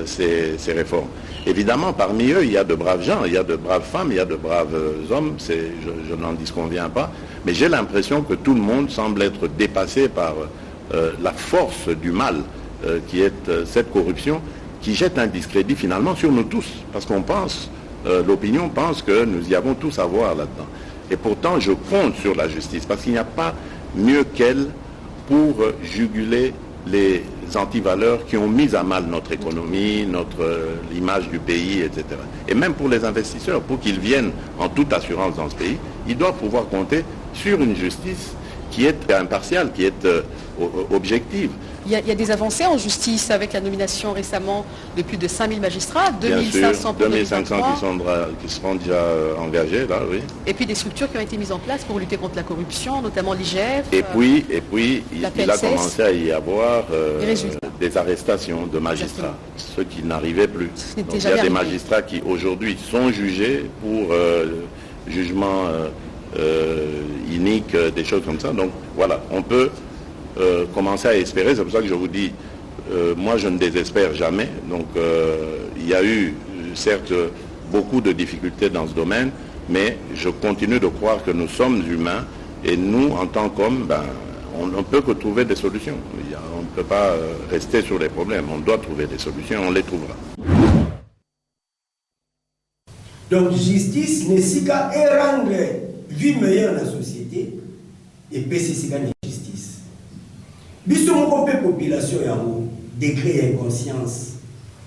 ces réformes. Évidemment, parmi eux, il y a de braves gens, il y a de braves femmes, il y a de braves hommes, je n'en disconviens pas, mais j'ai l'impression que tout le monde semble être dépassé par la force du mal qui est cette corruption, qui jette un discrédit finalement sur nous tous, parce qu'on pense, l'opinion pense que nous y avons tous à voir là-dedans. Et pourtant, je compte sur la justice, parce qu'il n'y a pas mieux qu'elle pour juguler les antivaleurs qui ont mis à mal notre économie, l'image du pays, etc. Et même pour les investisseurs, pour qu'ils viennent en toute assurance dans ce pays, ils doivent pouvoir compter sur une justice qui est impartiale, qui est objective. Il y a des avancées en justice avec la nomination récemment de plus de 5000 magistrats, Bien 2500 sûr, pour 2500 2023, qui seront déjà engagés, là, oui. Et puis des structures qui ont été mises en place pour lutter contre la corruption, notamment l'IGF. Et puis la il a PNCS. commencé à y avoir Les résultats. des arrestations de magistrats, ce qui n'arrivait plus. Ce n'était Donc, il y a jamais des arrivé. magistrats qui aujourd'hui sont jugés pour jugement inique, des choses comme ça. Donc voilà, on peut commencer à espérer. C'est pour ça que je vous dis, moi je ne désespère jamais. Donc il y a eu certes beaucoup de difficultés dans ce domaine, mais je continue de croire que nous sommes humains et nous, en tant qu'hommes, on ne peut que trouver des solutions. On ne peut pas rester sur les problèmes, on doit trouver des solutions, on les trouvera. Donc justice n'est qu'à rendre vie meilleure dans la société et puis c'est la justice. Biso moko pe population yango degré ya inconscience.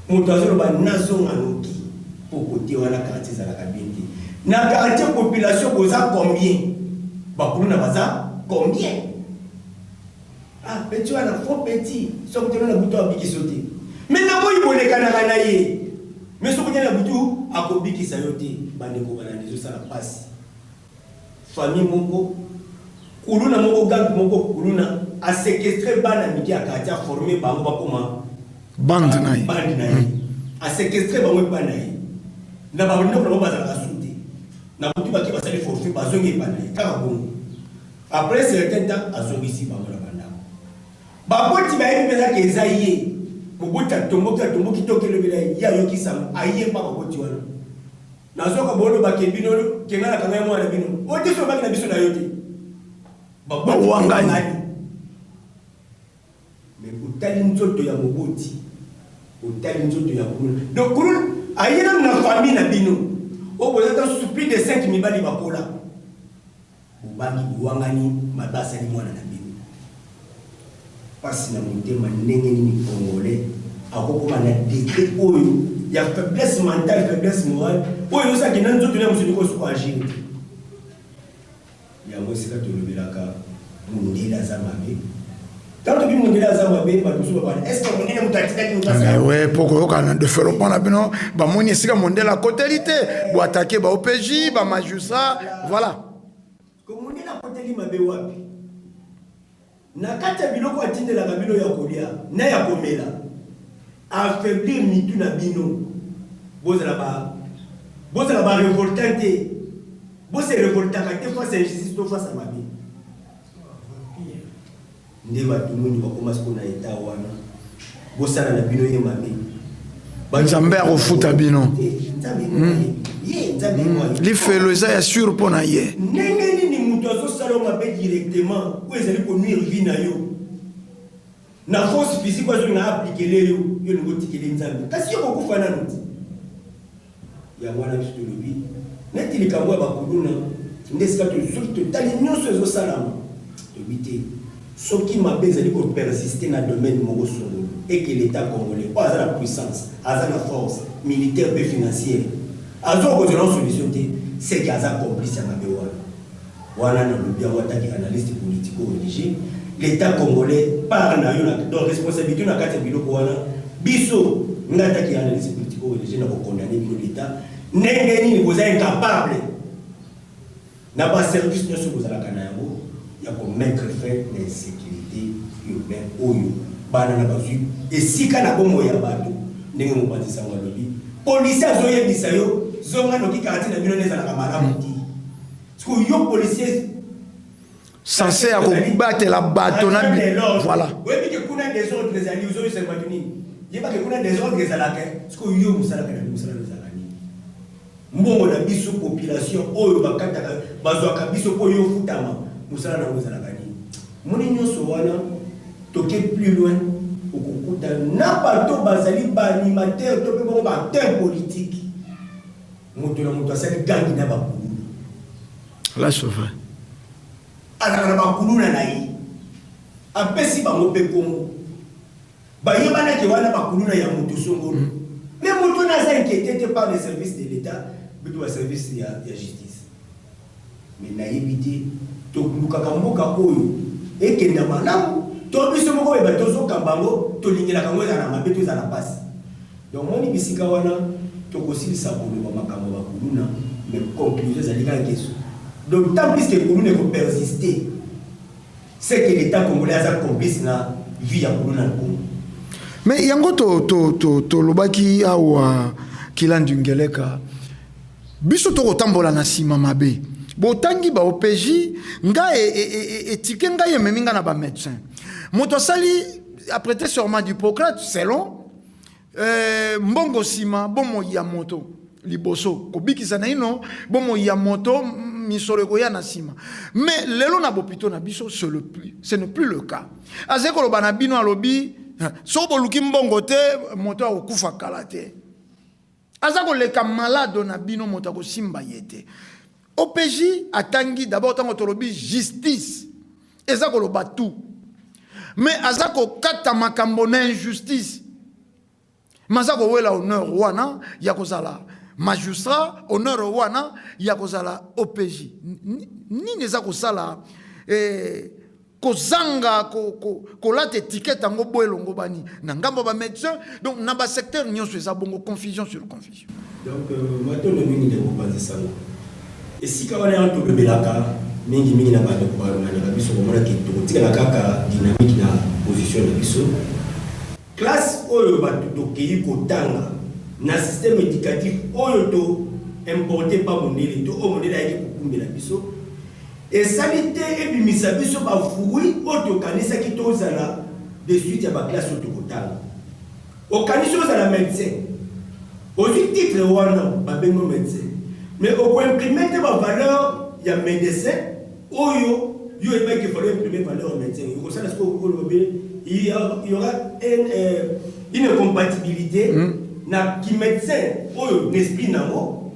Moto azoloba nazonga noki po kote wana quartier ezalaka bien te. Na quartier population boza combien? Bakuluna baza combien? Ah, petit wana faux petit, soki tena na butu abikiso te. Mais na moi bolekanaka na ye. Mais soki tena na butu akobikisa yo te, bandeko balandi ezosala pasi. Famille moko, kuluna moko, gang moko, kuluna a séquestré bana miki ya quartier, a formé bango bakoma bande na ye. Bande na ye. A séquestré bango epa na ye. Na ba ndeko na bango bazalaka su te. Na butu baki basali forfait, bazongi epa na ye, kaka bongo. Après certain temps, azongisi bango na bandako. Baboti bayebi mpenza ke eza ye. Moboti atomboki, atomboki to kelobela ye, ye ayoki sango, aye mpa baboti wana. Nazoka bolo bake bino, kenga na kanga mwana bino. Ote so baki na biso na yo te. Baboti Bawangani. bawangani. Mais otali nzoto ya moboti, otali nzoto ya kuluna. Donc kuluna aye nanu na famille na bino. Oyo boza ta sous plus de 5 mibali bakola. Bobangi bowangani, mabe asali mwana na bino. Pasi na motema ndenge nini Congolais akokoma na degré oyo ya faiblesse mentale, faiblesse morale, oyo osaki na nzoto na mosuni kosuka agir te. Yango esika tolobelaka mondele aza mabe. Tango tobi mondele aza mabe, bato mosusu babana, est-ce que mondele moto atindaki moto asala? Mais ouais, po koyoka na développement na bino, bamoni esika mondele akoteli te, bo attaquer ba OPJ, ba magistrat, voilà. Ko mondele akoteli mabe wapi? Na kati ya biloko atindelaka bino ya kolia na ya komela, affaiblir mitu na bino. Bozala ba révoltant te. Bose révoltaka te face à injustice to face à mabe. Nde bato mingi bakoma sikoyo na état wana. Bosala na bino ye mabe. Ba- Nzambe akofuta bino. Te, Nzambe ye moko ayebi. Ye, Nzambe ye moko ayebi. Lifelo eza ya sûr mpo na ye. Ndenge nini moto azosala yo mabe directement oyo ezali konuire vie na yo? Na force physique oyo azolinga aplikele yo, yo olingi otikele Nzambe. Kasi yo kokufa nanu te. Yango wana biso tolobi neti likambo ya bakuluna nde esika soki totali nyonso ezosalama, toyebi te soki mabe ezali kopersiste na domaine moko songolo et que l'État congolais oyo aza na puissance, aza na force militaire mpe financière, aza kozela solution te, c'est que aza complice ya mabe wana. Wana nalobi yango ataki analyste politico-religieux, l'État congolais part na yo na, donc responsabilité na kati ya biloko wana, biso nga ataki analyste politico-religieux na kokondamner bino l'État ndenge nini boza incapable na ba service nyonso bozalaka na yango ya komettre fin na insécurité urbaine oyo bana na bazwi esika na bomoi ya bato. Ndenge mopanzi sango alobi, policier azoyebisa yo zonga noki quartier na bino nde ezalaka malamu te. Sikoyo yo policier censé ya kobatela bato na voilà. Oyebi ke kuna désordre ezali, ozoyebisa bato nini? Yeba ke kuna désordre ezalaka. Sikoyo yo mosalaka na mosala ezalaka nini? Mbongo na biso population oyo bakataka, bazwaka biso mpo yo futama, mosala nango ezalaka nini? Moni nyonso wana toke plus loin, okokuta na bato bazali baanimateur to mpe bongo baacteur politique. Moto na moto asali gangi na bakuluna. Là, c'est vrai. Azalaka na bakuluna na ye, apesi bango mpe kombo, bayebanaki wana bakuluna ya moto songolo. Mais moto wana aza inquiété te par les services de l'État plutôt ba service ya justice. Mais nayebi te, tolukaka mboka oyo ekenda malamu. To biso moko boye bato tozokamba yango, tolingelaka yango ezala na mabe to ezala na mpasi. Donc omoni bisika wana tokosilisa koloba makambo ya ba kuluna mais conclusion ezali kaka ke d'autant plus que kuluna eko persister c'est que l'Etat congolais aza complice na vie ya kuluna na Congo. Mais yango to to to tolobaki awa Kilandu Ngeleka biso tokotambola na nsima mabe botangi ba OPJ nga etike ngai ememi nga na ba médecin moto asali a prêté serment d'Hippocrate selon mbongo nsima bomoi ya moto liboso kobikisa naino bomoi ya moto misolo ekoya na nsima. Mais lelo na bopito na biso ce le plus, ce n'est plus le cas. Azali koloba na bino alobi soki boluki mbongo te moto akokufa kala te. Aza koleka malado na bino moto akosimba ye te. OPJ atangi d'abord ntango tolobi justice eza koloba tout. Mais aza kokata makambo na injustice. Mais aza kowela honneur wana ya kozala magistrat, honneur wana ya kozala OPJ. Nini eza kosala kozanga kolata étiquette yango bo elongo bani na ngambo ba médecin, donc na ba secteur nyonso eza bongo confusion sur confusion. Donc matondo mingi ndeko mopanzi sango. Esika wana yango tolobelaka mingi mingi na bandeko balandaka biso komona ke tokotikala kaka dynamique na position na biso. Classe oyo bato tokeyi kotanga na système éducatif oyo to importer pa mondele to oyo mondele ayaki kokumbela biso esali te ebimisa biso ba fruits oyo tokanisaki tozala de suite ya ba classe oyo tokotanga. Okanisi ozala médecin, ozwi titre wana babengi yo médecin, mais okoimprime te ba valeur ya médecin oyo yo oyebaki ke fallait imprimer valeur ya médecin. Okosala sikoyo okoloba bien, il y aura une incompatibilité na ki médecin oyo na esprit nango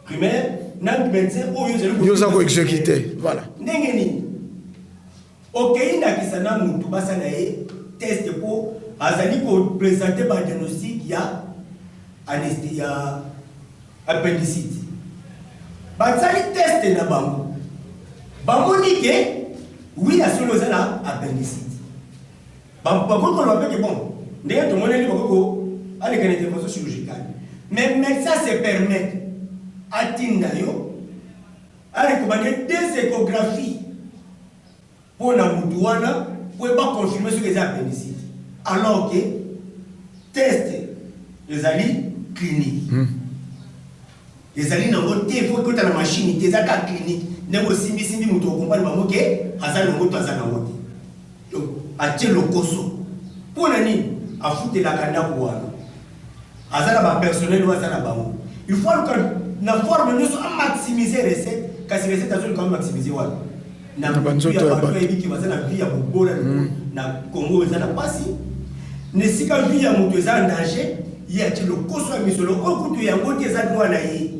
primaire na médecin oyo ozali yo oza ko exécuter, voilà. Ndenge nini okei ndakisa na mutu basala ye test mpo azali koprésenter ba diagnostic ya anesthésie ya appendicite, basali test na bango, bamoni ke oui, ya solo eza na appendicite, bakoki koloba mpe ke bon, ndenge tomoneli bakoki aleka na intervention chirurgicale, mais médecin se permettre atinda yo arecommander deux échographies mpo na mutu wana po baconfirmer soki eza appendicite, alors que test ezali clinique, ezali nango te faut ekota na machine te, eza kaka clinique. Ndenge osimbisimbi moto, okompane bango ke aza nango to aza nango te. Donc atie lokoso mpo na nini? Afutelaka ndako wana, aza na bapersonnel oyo aza na bango, il faut aluka na forme nyonso amaximiser recette. Kasi recette azoluka amaximiser wana na banzoto ya bato ayebiki baza na vie ya bobola na Congo, eza na pasi, na esika vie ya moto eza en danger, ye atie lokoso ya misolo oyo kutu yango te eza droit na ye.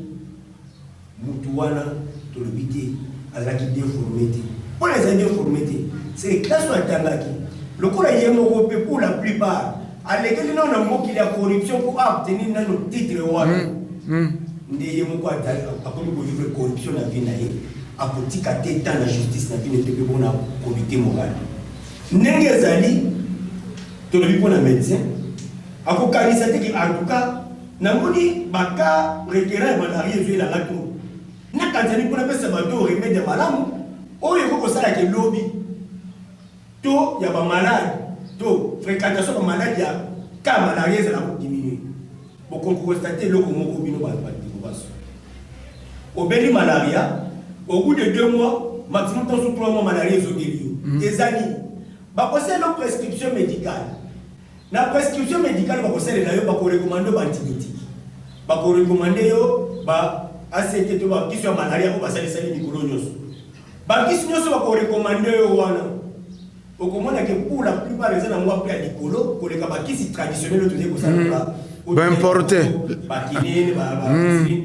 Mutu wana tolobi te azalaki bien formé te. Mpona ezali bien formé te, c'est classe oyo atangaki lokola ye moko mpe pour la plupart alekeli nano na mokili ya corruption mpo aobtenir nano titre wana. Nde ye moko akomi kovivre corruption na vie na ye, akotika te temps na justice na vie te mpe mpona comité moral ndenge ezali. Tolobi mpona médecin akokanisa te ke en tout cas namoni bacas récurrent ya malaria ezoyelanga to nakanisa nini mpona pesa bato remède ya malamu oyo ekoki kosalaka elobi to ya bamalade to fréquentation ya bamalade ya ka malaria ezala kodiminue. Bokoki constater eloko moko, bino bandeko baso, obeli malaria, au bout de 2 mois maximum to 3 mois, malaria ezongeli yo. Eza nini? Bakosalela yo prescription médicale. Na prescription médicale bakosalela yo, bakorecommander yo baantibiotique, bakorecommander yo ba ACT to bakisi ya malaria oyo basalisali mikolo nyonso. Bakisi nyonso bakorecommander yo wana, okomona ke pour la plupart eza na mwa prix ya likolo koleka bakisi traditionnel oyo tozali kosala. Baimporter. Bakinene,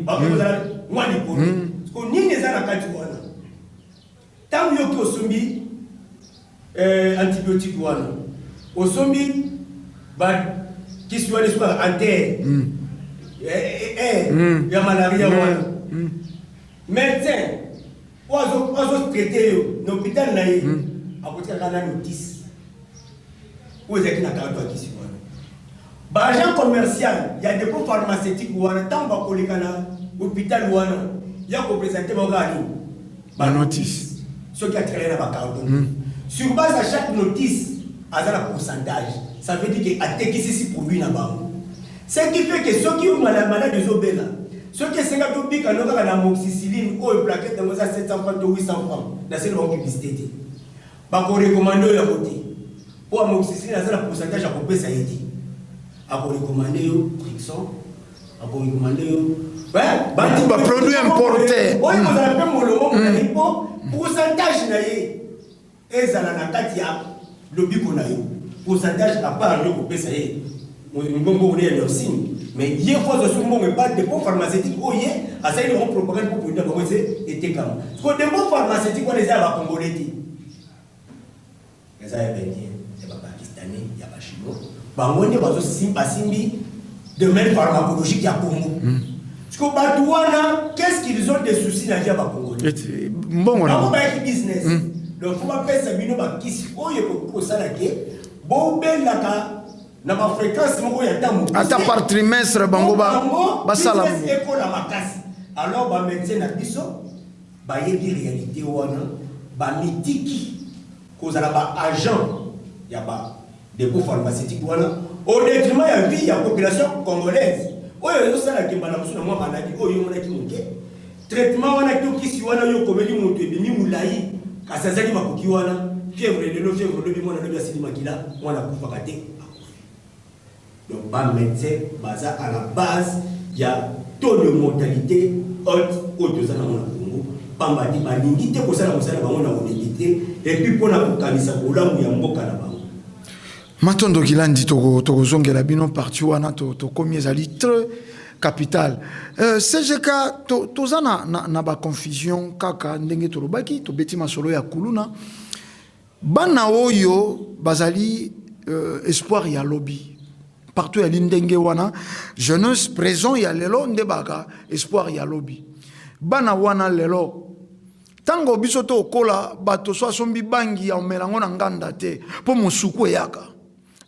bakozala mwa likolo. Ko nini eza na kati wana? Ntango yoki osombi antibiotique wana, osombi bakisi wana esukaka antere ya malaria wana, médecin oyo azotraiter yo na hôpital na ye akotikaka na notice. Oyo ezalaki na carton ya kisi wana. Ba agent commercial ya depot pharmaceutique wana ntango bakoleka na hôpital wana ya ko presenter bango kaka nini? Ba notice. Soki atikali na ba carton. Sur base ya chaque notice aza na pourcentage. Ça veut dire que atekisisi produit na bango. Ce qui fait que soki malade ezobela, soki esengaki obika no kaka na amoxicilline oyo plaquette yango eza 700 francs to 800 francs, nasali bango publicité te. Bako recommander yo yango te. Po amoxicilline aza na pourcentage ya kopesa ye te. Ako recommander yo Trixon, ako recommander yo ba produit importé. Oyo kozala pe molongo molayi po pourcentage na ye ezala na kati ya lobiko na yo. Pourcentage à part yo kopesa ye mbongo ya nursing, mais ye faut azwa so mbongo epa dépôt pharmaceutique oyo ye asali bango propagande po produit na bango ese etekama. Parce que dépôt pharmaceutique wana eza ya ba Congolais te. Eza ya ba Indiens, ya ba Pakistanais, ya ba Chinois. Bango nde basimbi domaine pharmacologique ya Congo. Parce que bato wana, qu'est-ce qu'ils ont de soucis na vie ya ba Congolais? Mbongo na bango bayaki business. Donc faut bapesa bino bakisi oyo ekoki kosala ke bobelaka na ba fréquence moko ya ntango ata par trimestre bango basala ekola makasi. Alors ba médecin na biso bayebi réalité wana, bamitiki kozala ba agent ya ba dépôt pharmaceutique wana au détriment ya vie ya population congolaise oyo ezosala kemba na mosusu na mwa maladi oyo omonaki moke. Traitement wana to kisi wana oyo okomeli moto ebimi molai, kasi azali makoki wana, fièvre lelo, fièvre lobi, mwana lobi asili makila, mwana akufaka te, akufi. Donc ba médecin baza à la base ya taux de mortalité haute oyo toza nango na Congo, pamba te balingi te kosala mosala na bango na honnêteté et puis mpona kokanisa bolamu ya mboka na bango. Matondo Kilandi, tokozongela bino parti wana, tokomi ezali très capital. CGK, toza na ba confusion kaka ndenge tolobaki, tobeti masolo ya kuluna. Bana oyo bazali espoir ya lobi. Partout ya ndenge wana, jeunesse présent ya lelo nde baka espoir ya lobi. Bana wana lelo tango biso to okola bato so asombi bangi ya omelango na nganda te po mosuku eyaka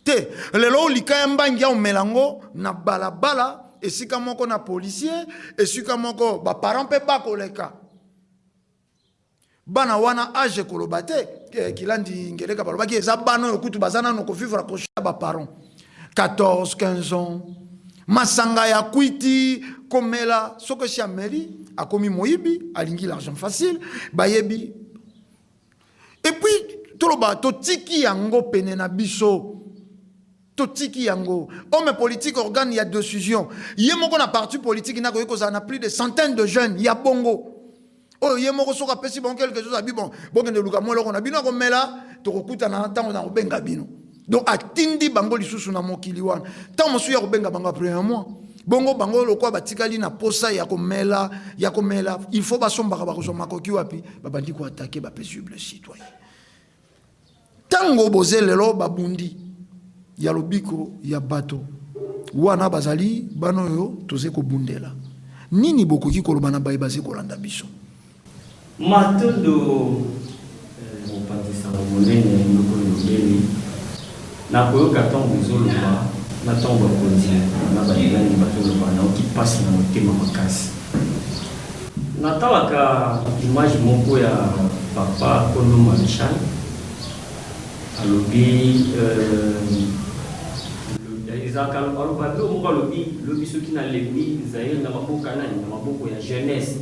te. Lelo olika ya mbangi ya omelango na balabala esika moko na policier, esika moko ba parents pe bakoleka. Bana wana age koloba te, Kilandi Ngeleka balobaki eza bana oyo kutu baza nano kovivre accroché ya ba parents 14 15 ans, masanga ya kwiti komela, soki esi ameli akomi moyibi, alingi l'argent facile, bayebi. Et puis toloba totiki yango pene na biso, totiki yango homme politique, organe ya décision, ye moko na parti politique nakoki kozala na plus de centaines de jeunes ya bongo oyo ye moko soki apesi bango quelque chose, abi bon, bokende luka mwa eloko na bino akomela, tokokutana ntango na kobenga bino. Donc atindi bango lisusu na mokili wana, ntango mosusu ya kobenga bango après un mois, bongo bango lokola batikali na posa ya komela, ya komela, il faut basombaka, bakozwa makoki wapi? Babandi koattaquer bapaisible citoyen. Ntango boze lelo babundi ya lobiko ya bato wana bazali bana oyo toze kobundela nini, bokoki koloba na baye baze kolanda biso? Matondo, mopanzi sango monene Noko Ndombele. Nakoyoka ntango ozoloba na ntango bakonzi na balingani bazoloba, nayoki mpasi na motema makasi. Natalaka image moko ya papa Kondo Maréchal, alobi ezalaka aloba bilo moko, alobi lobi soki nalembi Zaire na maboko nani, na maboko ya jeunesse.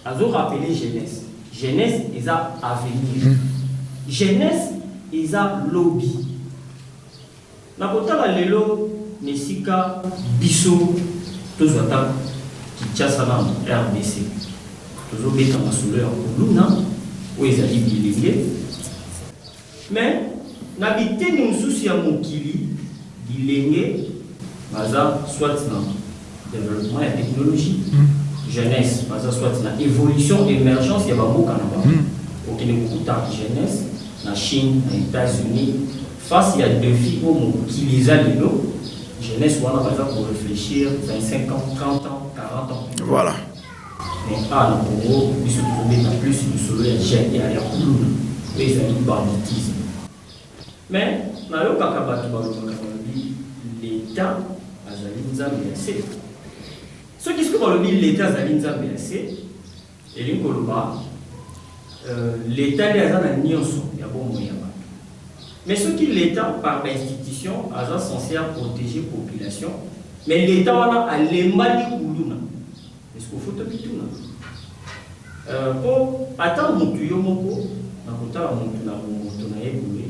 Azorappeler jeunesse, jeunesse eza avenir, jeunesse eza lobi. Nakotala lelo na esika biso tozwa ata Kinshasa na RDC, tozobeta masolo ya kuluna oyo ezali bilenge, mais na biteni mosusu ya mokili bilenge baza soit na développement ya technologie, jeunesse baza soit na évolution, émergence ya bamboka na bango. Okende kokuta jeunesse na Chine, na États-Unis, face ya défi oyo mokili eza lelo, jeunesse wana baza koréfléchir 25 ans, 30 ans, 40 ans plus tard. Mais awa na Congo biso tozobeta plus lisolo ya jeune ya kuluna oyo ezali banditisme. Mais Nayokaka bato balobaka, balobi l'Etat azali Nzambe ya se. Soki sikoyo balobi l'Etat azali Nzambe ya se, elingi koloba l'Etat nde aza na nionso ya bomoi ya bato. Mais soki l'Etat par ba institutions aza cense a proteger population, mais l'Etat wana alembani kuluna, est ce que faut tomituna? Po ata mutu yo moko na kotala mutu na bomoto na ye boye,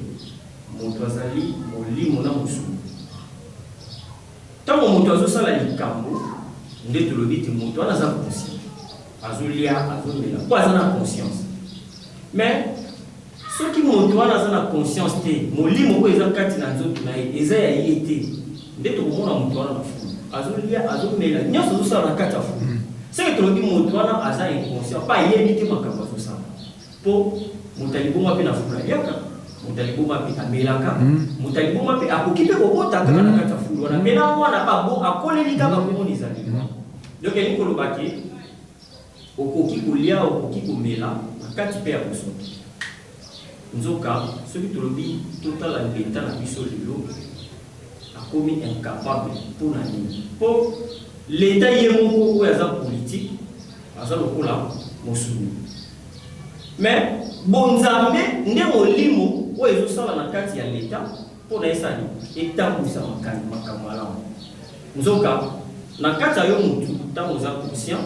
moto azali molimo na mosuni. Tango moto azosala likambo nde tolobi ete moto wana aza conscient, azolia, azomela po aza na conscience. Mais soki moto wana aza na conscience te, molimo oyo eza kati na nzoto na ye eza ya ye te, nde tokomona moto wana na fulu azolia, azomela, nionso azosala na kati ya fulu. Ce que tolobi moto wana aza inconscient po ayebi te makambo azosala. Po moto ya liboma pe na fulu aliaka, moto ya liboma pe amelaka, moto ya liboma pe akoki pe kobota kaka na kati ya fulu wana, mais na mwana pe akoleli kaka komona ezaleli wana. Donc elingi koloba ke okoki kolia, okoki komela na kati pe ya bosoto. Nzoka soki tolobi totala l'etat na biso lelo akomi incapable pona nini? Po l'etat ye moko oyo aza politique aza lokola mosuni. Mais bonzambe nde molimo oyo ezo sala na kati ya l'etat pona esala nini? Etambwisa makambo malamu. Nzoka na kati ya yo mutu tango oza conscient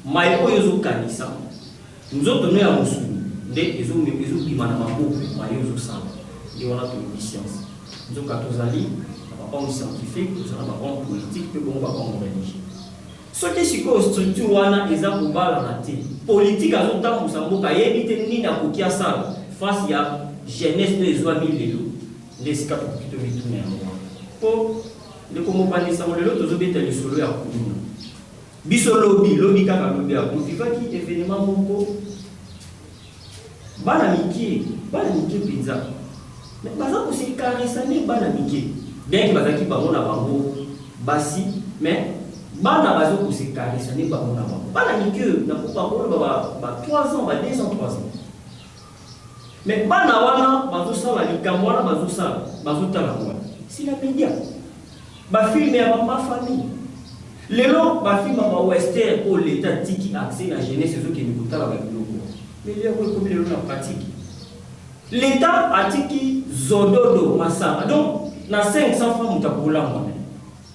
maye oyo ozo kanisa, nzoto no ya mosuni nde ezo bima na maboko maye ozo sala. Nde wana tolobi science. Nzoka tozali na ba hommes scientifiques, toza na ba hommes politiques pe bongo ba hommes religieux. Soki sikoyo structure wana eza kobalana te, politique azo tambusa mboka ayebi te nini akoki asala face ya jeunesse oyo ezuami lelo, nde esika tokoki tomituna yango wana. Po ndeko mopanzi sango lelo tozo beta lisolo ya kuluna. Biso lobi, lobi kaka lobi awa to vivaki evenement moko bana mikie, bana mikie penza mais baza ko se caressa nde bana mikie bien que bazalaki bango na bango basi mais bana bazo ko se caressa nde bango na bango bana mikie na ko ba ba ba 3 ans ba 2 ans 3 ans mais bana wana bazo sala likambo wana bazo sala bazo tala ngo si la media Ba films ya ba ma famille. Lelo ba films ya ba western oyo l'etat atiki accès na jeunesse ezo kende kotala ba biloko wana. Mais lelo yango ekomi lelo na pratique. L'etat atiki zododo masanga donc na 500 francs moto akolangwa na ye.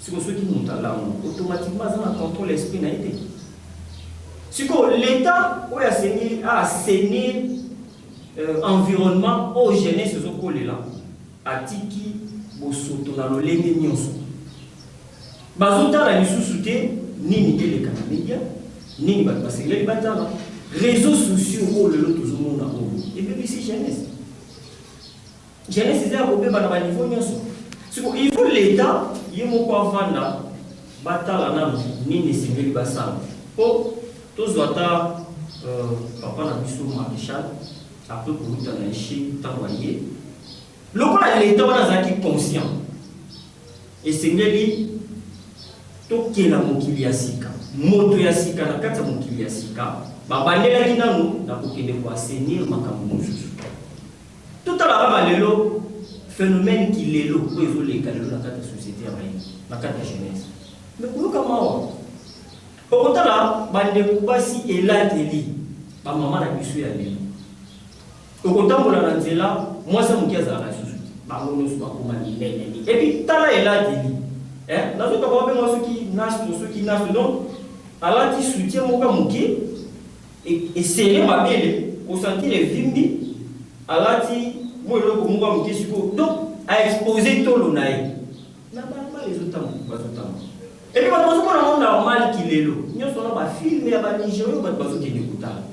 Sikoyo soki moto alangwi automatiquement aza na controle ya esprit na ye te. Sikoyo l'etat oyo asengeli a assainir environnement oyo jeunesse ezo kolela Atiki bosoto na lolenge nionso. Bazotala lisusu te nini eleka na media, nini bato basengeli batala. Reseaux sociaux oyo lelo tozomona oyo ebebisi jeunesse. Jeunesse eza ya kobeba na ba niveau nionso. Siko il faut l'etat ye moko avanda batala nanu nini esengeli basala po tozwa ata papa na biso Marechal. Après kowuta na ye tango aye lokola l'etat wana azalaki conscient esengeli tokela mokili ya sika moto ya sika na kati ya mokili ya sika babandelaki nanu na kokende ko assainir makambo mosusu totala kaka lelo phenomène kilelo oyo ezoleka lelo na kati ya société ya bayindo na kati ya jeunesse mais koyoka mawa Okotala ba ndeko basi elateli ba mama na biso ya lelo. Okotambola na nzela mwasi ya moke azalaka lisusu te. Bango nionso bakoma minene et puis tala elateli eh nazoka ba benga soki nastro soki nastro donc alati soutien moko ya moke e serrer mabele o sentir evimbi alati mwa eloko moko ya moke sikoyo donc a exposer tolo na ye. Na balabala ezo tambola bazo tambola et puis batu bazo mona yango normal ki lelo nionso wana ba film ya ba nigerian batu bazo kende kotala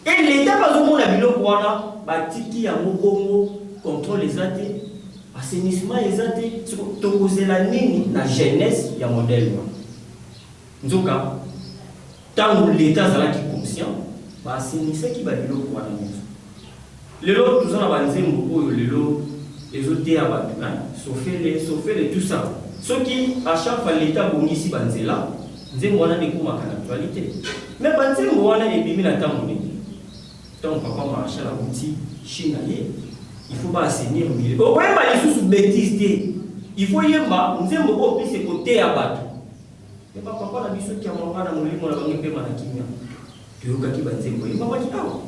et l'etat pe azo mona biloko wana batiki yango bongo controle eza te assainissement eza te siko tokozela nini na jeunesse ya modèle wana nzoka Tango l'etat azalaki conscient, ba assainisaki ba biloko wana nionso. Lelo toza na ba nzembo oyo lelo ezo teya batu hein, sofele, sofele tout ça. Soki à chaque fois l'etat abongisi ba nzela, nzembo wana nde ekomaka na actualite. Mais ba nzembo wana ebimi na tango nini? Tango papa Marechal awuti Chine aye. Il faut ba assainir milieu. Okoyemba lisusu betise te. Il faut yemba nzembo oyo plus ekoteya bato. Mais ba papa na biso kiamwanga na molimo na bango epema na kimia. Toyokaki ba nzembo eyembamaki awa.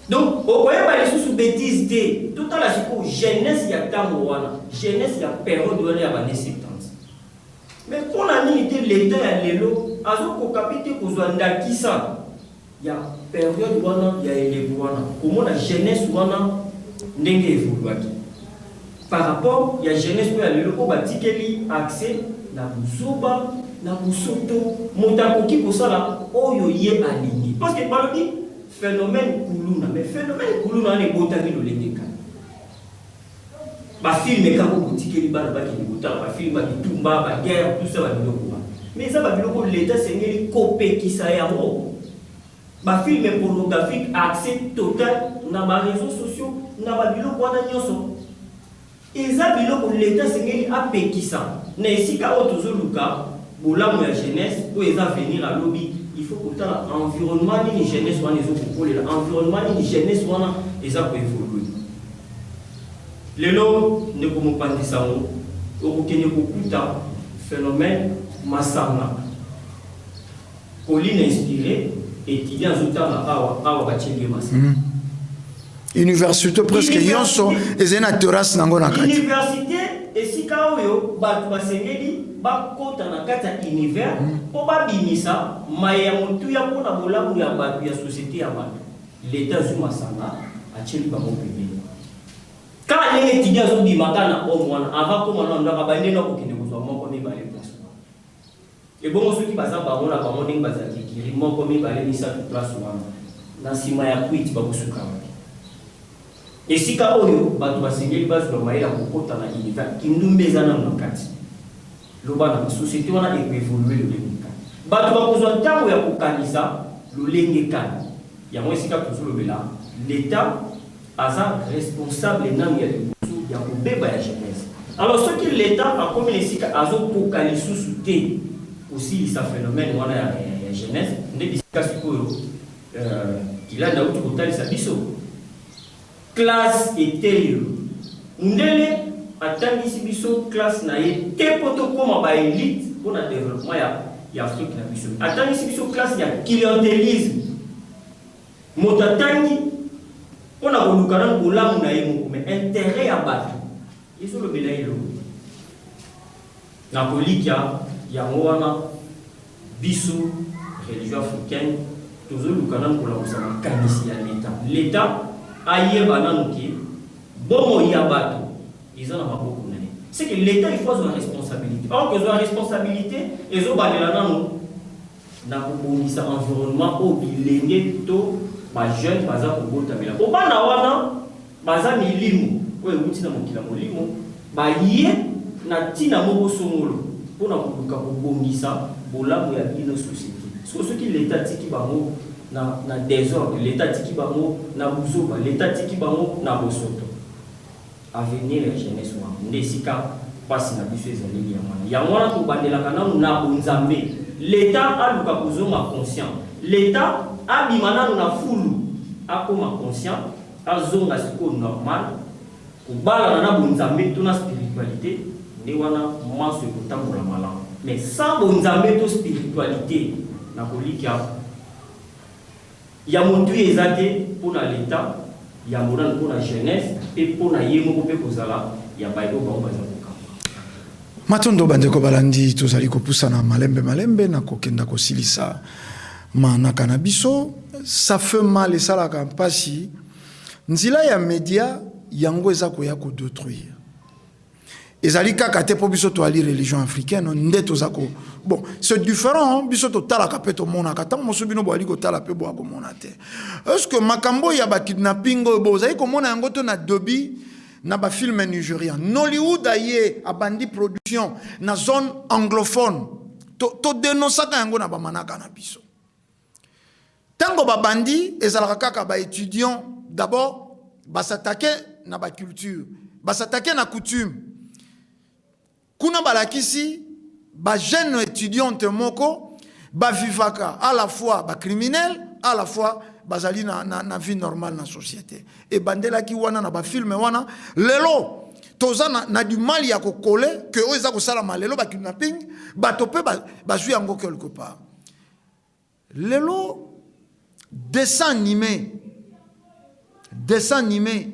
Donc okoyeba lisusu betise te. Totala sikoyo jeunesse ya tango wana, jeunesse ya periode wana ya ba annees 70. Mais pona nini te l'etat ya lelo azokoka pe te kozwa ndakisa ya periode wana ya eleko wana, komona jeunesse wana ndenge evoluaki par rapport ya jeunesse oyo ya lelo oyo batikeli accès na buzoba, na busoto, moto akoki kosala oyo ye alingi parce que balobi phenomène kuluna mais phenomène kuluna wana ebotami lolenge kani? Ba films kaka oyo botikeli bana bakende kotala, ba films ya bitumba, ba guerre, tout ça ba biloko wana. Mais eza ba biloko oyo l'etat esengeli kopekisa yango. Ba films pornographiques accès total na ba reseaux sociaux, na ba biloko wana nionso. Eza biloko l'etat esengeli apekisa na esika oyo tozoluka bolamu ya jeunesse oyo eza avenir ya lobi, il faut kotala environnement nini jeunesse wana ezo kokolela, environnement nini jeunesse wana eza ko evoluer. Lelo ndeko mopanzi sango okokende kokuta phenomène masanga Colline inspire etudiant azotanga awa awa batieli ye masanga. Université presque nyonso ezali na terrasse nango na kati. Université esika oyo bato basengeli bakota na kati ya univers mpo babimisa maye ya motuya mpo na bolamu ya bato ya societe ya bato. L'etat azwi masanga atieli bango pembeni. Kaka ndenge etudiant azobima kaka na home wana avant akoma na ndako abandi nde kokende kozwa moko mibale place wana. Ebongo soki baza bango na bango ndenge bazalaka ecurie moko mibale misato place wana na sima ya kwiti bakosuka wapi? Esika oyo batu basengeli bazua mayele ya kokota na univers kindumba eza nanu na kati. Loba nanu societe wana eko evoluer lolenge kani? Batu bakozua tango ya kokanisa lolenge kani? Yango esika tozolobela l'etat aza responsable nanu ya liboso ya kobeba ya jeunesse. Alors soki l'etat akomi na esika azokoka lisusu te kosilisa phenomène wana ya jeunesse nde bisika sikoyo Kilanda awuti kotalisa biso classe eteyelo. Mundele atangisi biso classe na ye te mpo tokoma ba elite mpo na developpement ya Afrique na biso. Atangisi biso classe ya clientelisme. Moto atangi mpo na koluka nanu bolamu na ye moko mais interet ya batu ezolobela ye eloko te. Na kolikya yango wana biso religion africaine tozoluka nanu kolamusa makanisi ya l'etat. L'etat ayeba nanu ke bomoi ya batu eza na maboko na ye. C'est que l'etat il faut azwa responsabilite. Or kozwa responsabilite ezobandela nanu na kobongisa environnement oyo bilenge to ba jeunes baza kobotamela po bana wana baza milimo oyo ewuti na mokili ya molimo baye na tina moko songolo pona koluka kobongisa bolamu ya bino societe. Sikoyo soki l'etat atiki bango na na desordre, l'etat atiki bango na buzoba, l'etat atiki bango na bosoto. Avenir ya jeunesse wana nde esika pasi na biso ezaleli yango wana. Yango wana tobandelaka nanu na bonzambe. L'etat aluka kozonga conscient. L'etat abima nanu na fulu akoma conscient azonga sikoyo normal kobalana na bonzambe to na spiritualite nde wana manso ekotambola malamu. Mais sans bonzambe to spiritualite nakolikia Ya motuya eza te mpo na l'etat, yambo nanu mpo na jeunesse mpe mpo na ye moko mpe kozala ya baye oyo bango baza kokamba. Matondo bandeko balandi, tozali kopusana malembe malembe na kokenda kosilisa manaka na biso. Ça fait mal, esalaka mpasi. Nzila ya media yango eza koya ko detruire. Ezali kaka te po biso toali religion africaine nde toza ko bon c'est différent biso totalaka pe tomonaka ntango mosusu bino boali kotala pe boa komona te. Est-ce que makambo ya ba kidnapping oyo bozali komona yango to na debut na ba film nigerian Nollywood aye abandi production na zone anglophone to, to denosaka yango na ba manaka na biso. Tango ba bandi ezalaka kaka ba etudiants d'abord ba s'attaquer na ba culture, ba s'attaquer na coutume. Kuna balakisi ba jeunes étudiantes moko ba vivaka à la fois ba criminels à la fois bazali na, na, na vie normale na société. Ebandelaki wana na bafilme wana. Lelo toza na, na du mal ya kokole ke oyo eza kosalama lelo, bakidnapping, bato mpe bazwi yango quelque part. Lelo dessin animé, dessin animé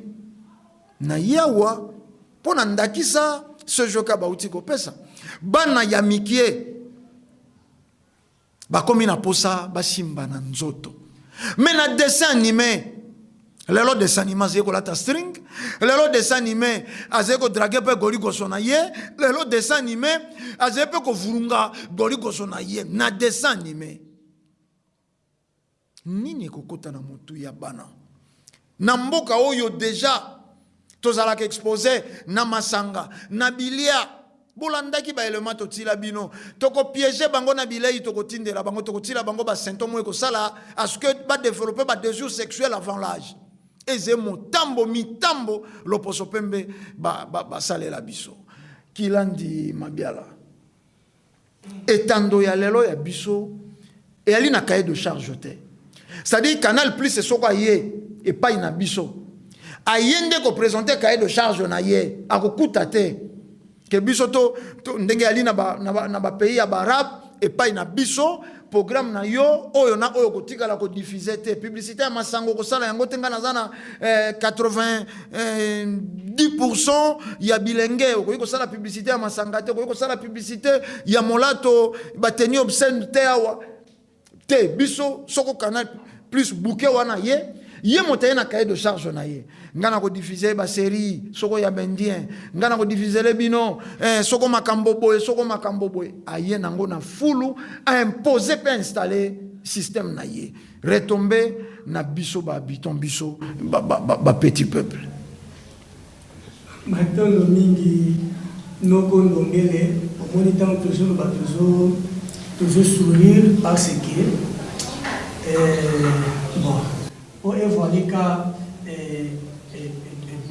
na yawa, mpo na ndakisa sejoka bauti kopesa bana ya mikie, bakomi na posa basimba na nzoto. Mais na dessin animé lelo, dessin animé azali kolata string. Lelo dessin animé azali kodraguer mpe goligoso na ye. Lelo dessin animé azali mpe kovulunga goligoso na ye na dessin animé. Nini ekokota na motu ya bana na mboka oyo? Déjà tozalaka exposé na masanga, na bilia. Bolandaki baélément totila bino, tokopiéger bango na bilei, tokotindela bango, tokotila bango basymptôme oyo ekosala à ce que badévelopper badésir sexuel avant l'âge. Eze motambo mitambo loposo pembe basalela ba, ba biso. Kilandi Mabiala, etando ya lelo ya biso eyali na cahier de charge te. C'est-à-dire Canal Plus, soko aye epai na biso, aye nde koprésenter cahier de charge na ye, akokuta te ke biso to ndenge yali na bapays na ba ya baarabe. Epai na biso, programme na yo oyo na oyo kotikala kodiffuser te, publicité ya masango kosala yango te. Ngai naza na 90% ya bilenge. Okoki kosala publicité ya masanga te, okoki kosala publicité ya molato batenues obscène te awa te. Biso soko Canal Plus bouquet wana, ye ye moto aye na cahier de charge na ye: ngai na kodiffuser basérie soko ya baindien, ngai na kodiffusele bino soko makambo boye, soko makambo boye. Aye nango na fulu, aimpose mpe installe système na ye. Retombe na biso bahabitant, biso bapetit ba, ba, ba peuple. Matondo mingi, noko Ndongele. Omoni, ntango tozoloba, tozosourire parce que bon, po evoaleka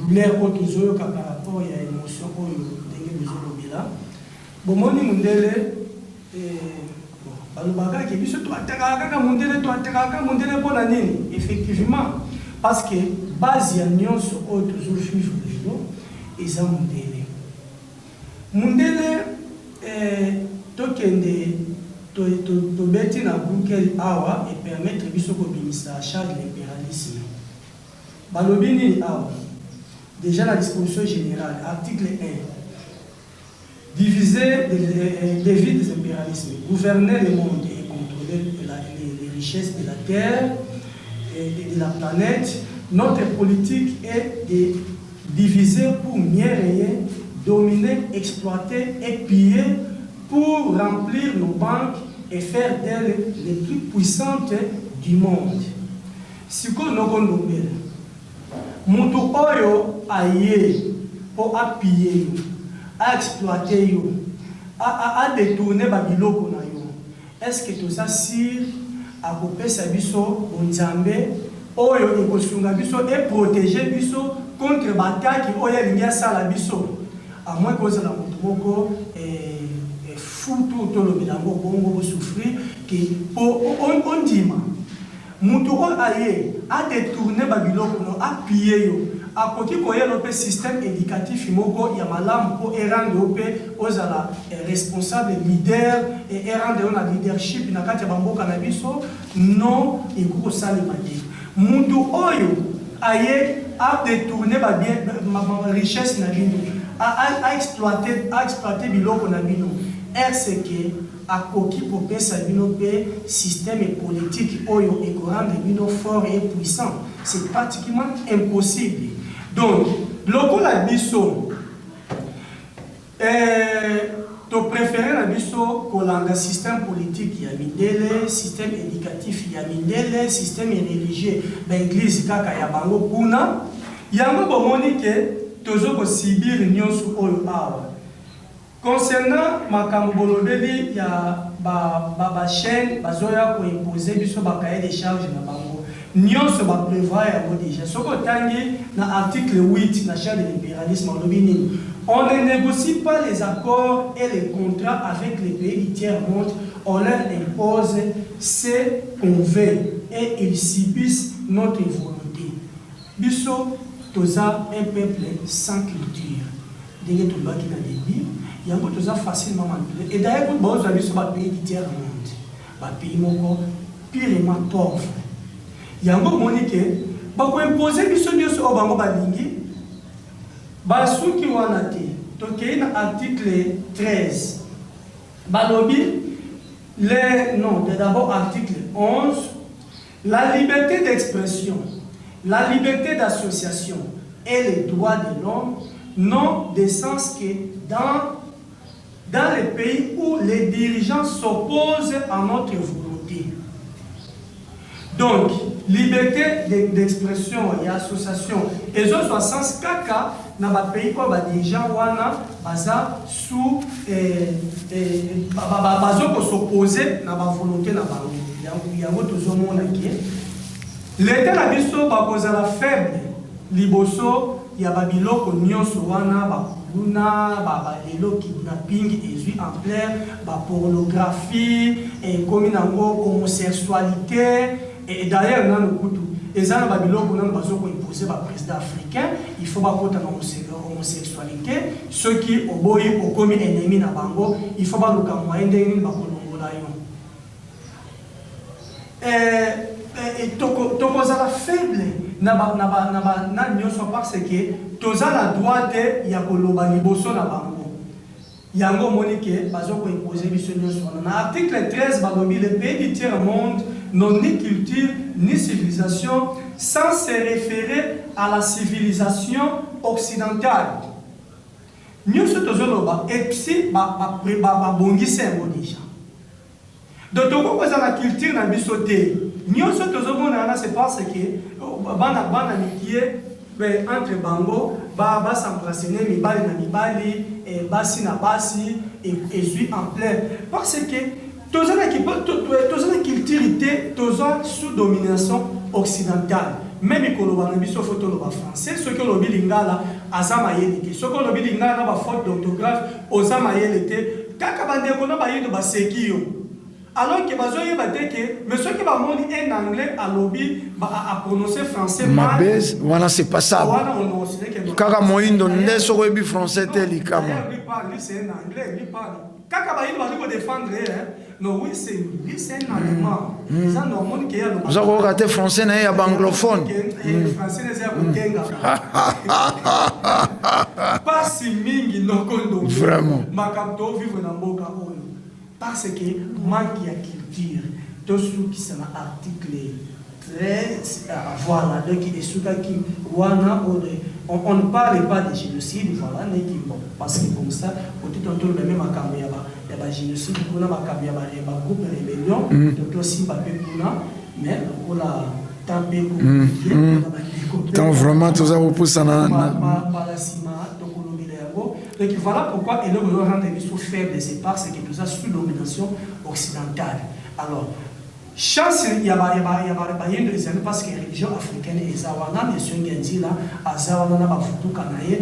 douleur oyo tozoyoka par rapport ya émotion oyo ndenge bozolobela. Bomoni, mondele, balobaka ke biso toatakaka kaka mondele, toatakaka kaka mondele. Mpo na nini? Effectivement, parce que base ya nyonso oyo tozovivre lelo eza mondele. Mondele, tokende tobeti na Google awa, epermettre biso kobimisa Charte de l'impérialisme. Balobi nini awa? Déjà la disposition générale, article 1: diviser des vies des impérialismes, gouverner le monde et contrôler les richesses de la terre et de la planète. Notre politique est de diviser pour mieux régner, dominer, exploiter et piller pour remplir nos banques et faire d'elles les plus puissantes du monde. Sikoyo, noko Ndombele, moto oyo aye mpo apiller yo, aexploiter yo, adétourner babiloko na yo, est ce que toza sûr akopesa biso bonzambe oyo ekosunga biso, eprotéger biso contre baattaques oyo alingi asala biso? À moins kozala moto moko futu, tolobela yango bongo, bosouffrir ke po ondima moto oyo aye adétourner babiloko no, apiller yo, akoki koyela mpe système éducatif moko ya malamu mpo erendre yo mpe ozala responsable, leader, erendre yo na leadership na kati ya bamboka na biso? Non, ekoki kosalema te. Moto oyo aye adétourner richesse na bino, aexploiter biloko na bino, est-ce que akoki kopesa bino mpe système politique oyo ekorendre bino fort et puissant? C'est pratiquement impossible. Donc lokola biso topréféré na biso kolanda système politique ya mindele, système éducatif ya mindele, système religieux, baéglise kaka ya bango kuna, yango bomoni ke tozo kosubir nyonso oyo awa. Concernant makambo bolobeli ya bachaîne ba, ba bazoya koimposer biso bacahier de charge na bango nyonso, baprévoir yango déjà. Soki otangi na article 8 na Charte de l'impérialisme, alobi nini? On ne négocie pas les accords et les contrats avec les pays du tiers-monde, on leur impose ce qu'on veut et ils subissent notre volonté. Biso toza un peuple sans culture. Ndenge tolobaki na début, yango toza facilement manipulé. Et d'ailleurs, bozwa biso ba pays du tiers-monde, ba pays moko purement pauvre. Yango omoni ke bakoimpose biso nyonso oyo bango balingi. Basuki wana te, tokei na article 13, balobi le non, d'abord article 11: la liberté d'expression, la liberté d'association et les droits de l'homme n'ont de sens que dans les pays où les dirigeants s'opposent à notre volonté. Donc liberté d'expression et association ezozwa sens kaka na bapays oyo badirigeant wana baza sous bazokos'opposer na bavolonté na bango. Yango tozomona ke leta na biso bakozala faible liboso ya babiloko nyonso wana, bakuluna, balelo kidnapping ezwi ampleur, bapornographie ekomi nango, homosexualité. Et d'ailleurs, nano kutu eza na babiloko nano bazokoimpose baprésident africain, il faut bakota na homosexualité. Soki oboyi, okomi ennemi na bango. Il faut baluka moyen ndenge nini bakolongola yo. Tokozala faible na nyonso parce que toza na droit te ya koloba liboso na bango. Yango omoni ke bazokoimpose biso nyonso wana. Na article 13 balobi: les pays du tiers monde n'ont ni culture ni civilisation, sans se référer à la civilisation occidentale. Nyonso tozoloba epsi babongisi yango déjà. Donc tokoki kozala culture na biso te. Nyonso tozomona wana, c'est parce que bana mikie entre bango bas'embrasser, mibali na mibali, basi na basi, ezwi ampleur parce que toza na culture te, toza sous domination occidentale. Même koloba na biso, faut toloba français. Soki olobi lingala, aza mayele te. Soki olobi lingala na bafaute d'orthographe, oza mayele te. Kaka bandeko na bayindo baseki yo, alors ke bazoyeba te ke, mais soki bamoni un Anglais alobi, aprononce français mabe, wana c'est passable. Kaka moyindo nde soki oyebi français te, likama. Lui, c'est un Anglais, lui parle. Kaka bayindo bazi kodéfendre ye. Non, oui, c'est lui, c'est un Allemand. Eza normal ke ye aloba. Oza koyoka te français na ye ya baanglophone. Français na eza ya kotenga. Pasi mingi, noko Ndombe. Vraiment. Makambo tovivre na mboka oyo parce que manque ya culture. Tosukisa na article 13. Ah, voilà, donc esukaki wana. On ne parle pas de génocide, voilà, neti bon, parce que comme ça peut-être toloba me makambo ya bagénocide kuna, makambo ya bagroupe rébellion, totosimba mpe kuna, mais lokola temps mpe Temps vraiment toza kopusana. Mbala nsima tokolobela yango. Donc voilà pourquoi eloko ezorendre biso faible, c'est parce que toza sous domination occidentale. Alors chance ya bayindo ezali parce que religion africaine eza wana. Nesongi ya nzila aza wana na bafutuka na ye.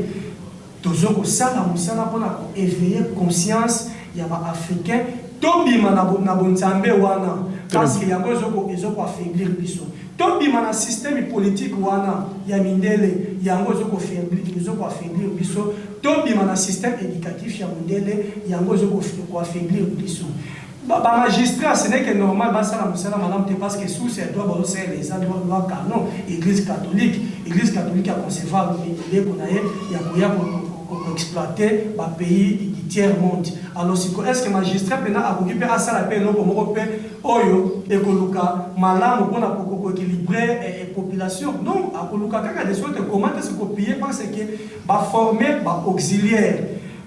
Tozo kosala mosala mpona koéveiller conscience ya baafricain, tobima na bonzambe wana parce que yango ezokoaffaiblir biso. Tobima na système politique wana ya mindele, yango ezokoaffaiblir biso. Tobima na système éducatif ya mondele, yango ezokoaffaiblir biso. Bamagistrat, ce n'est que normal basala mosala malamu te parce que source ya droit bazosalela eza loi canon, Église catholique. Église catholique ya concevoir mibeko na ye ya koya koexploiter bapays du tiers monde. Alors siko, est ce que magistrat mpena akoki mpe asala mpe eloko moko mpe oyo ekoluka malamu mpona koéquilibrer population? Non, akoluka kaka de sorte comment est ce kopiller parce que baforme baauxiliaire.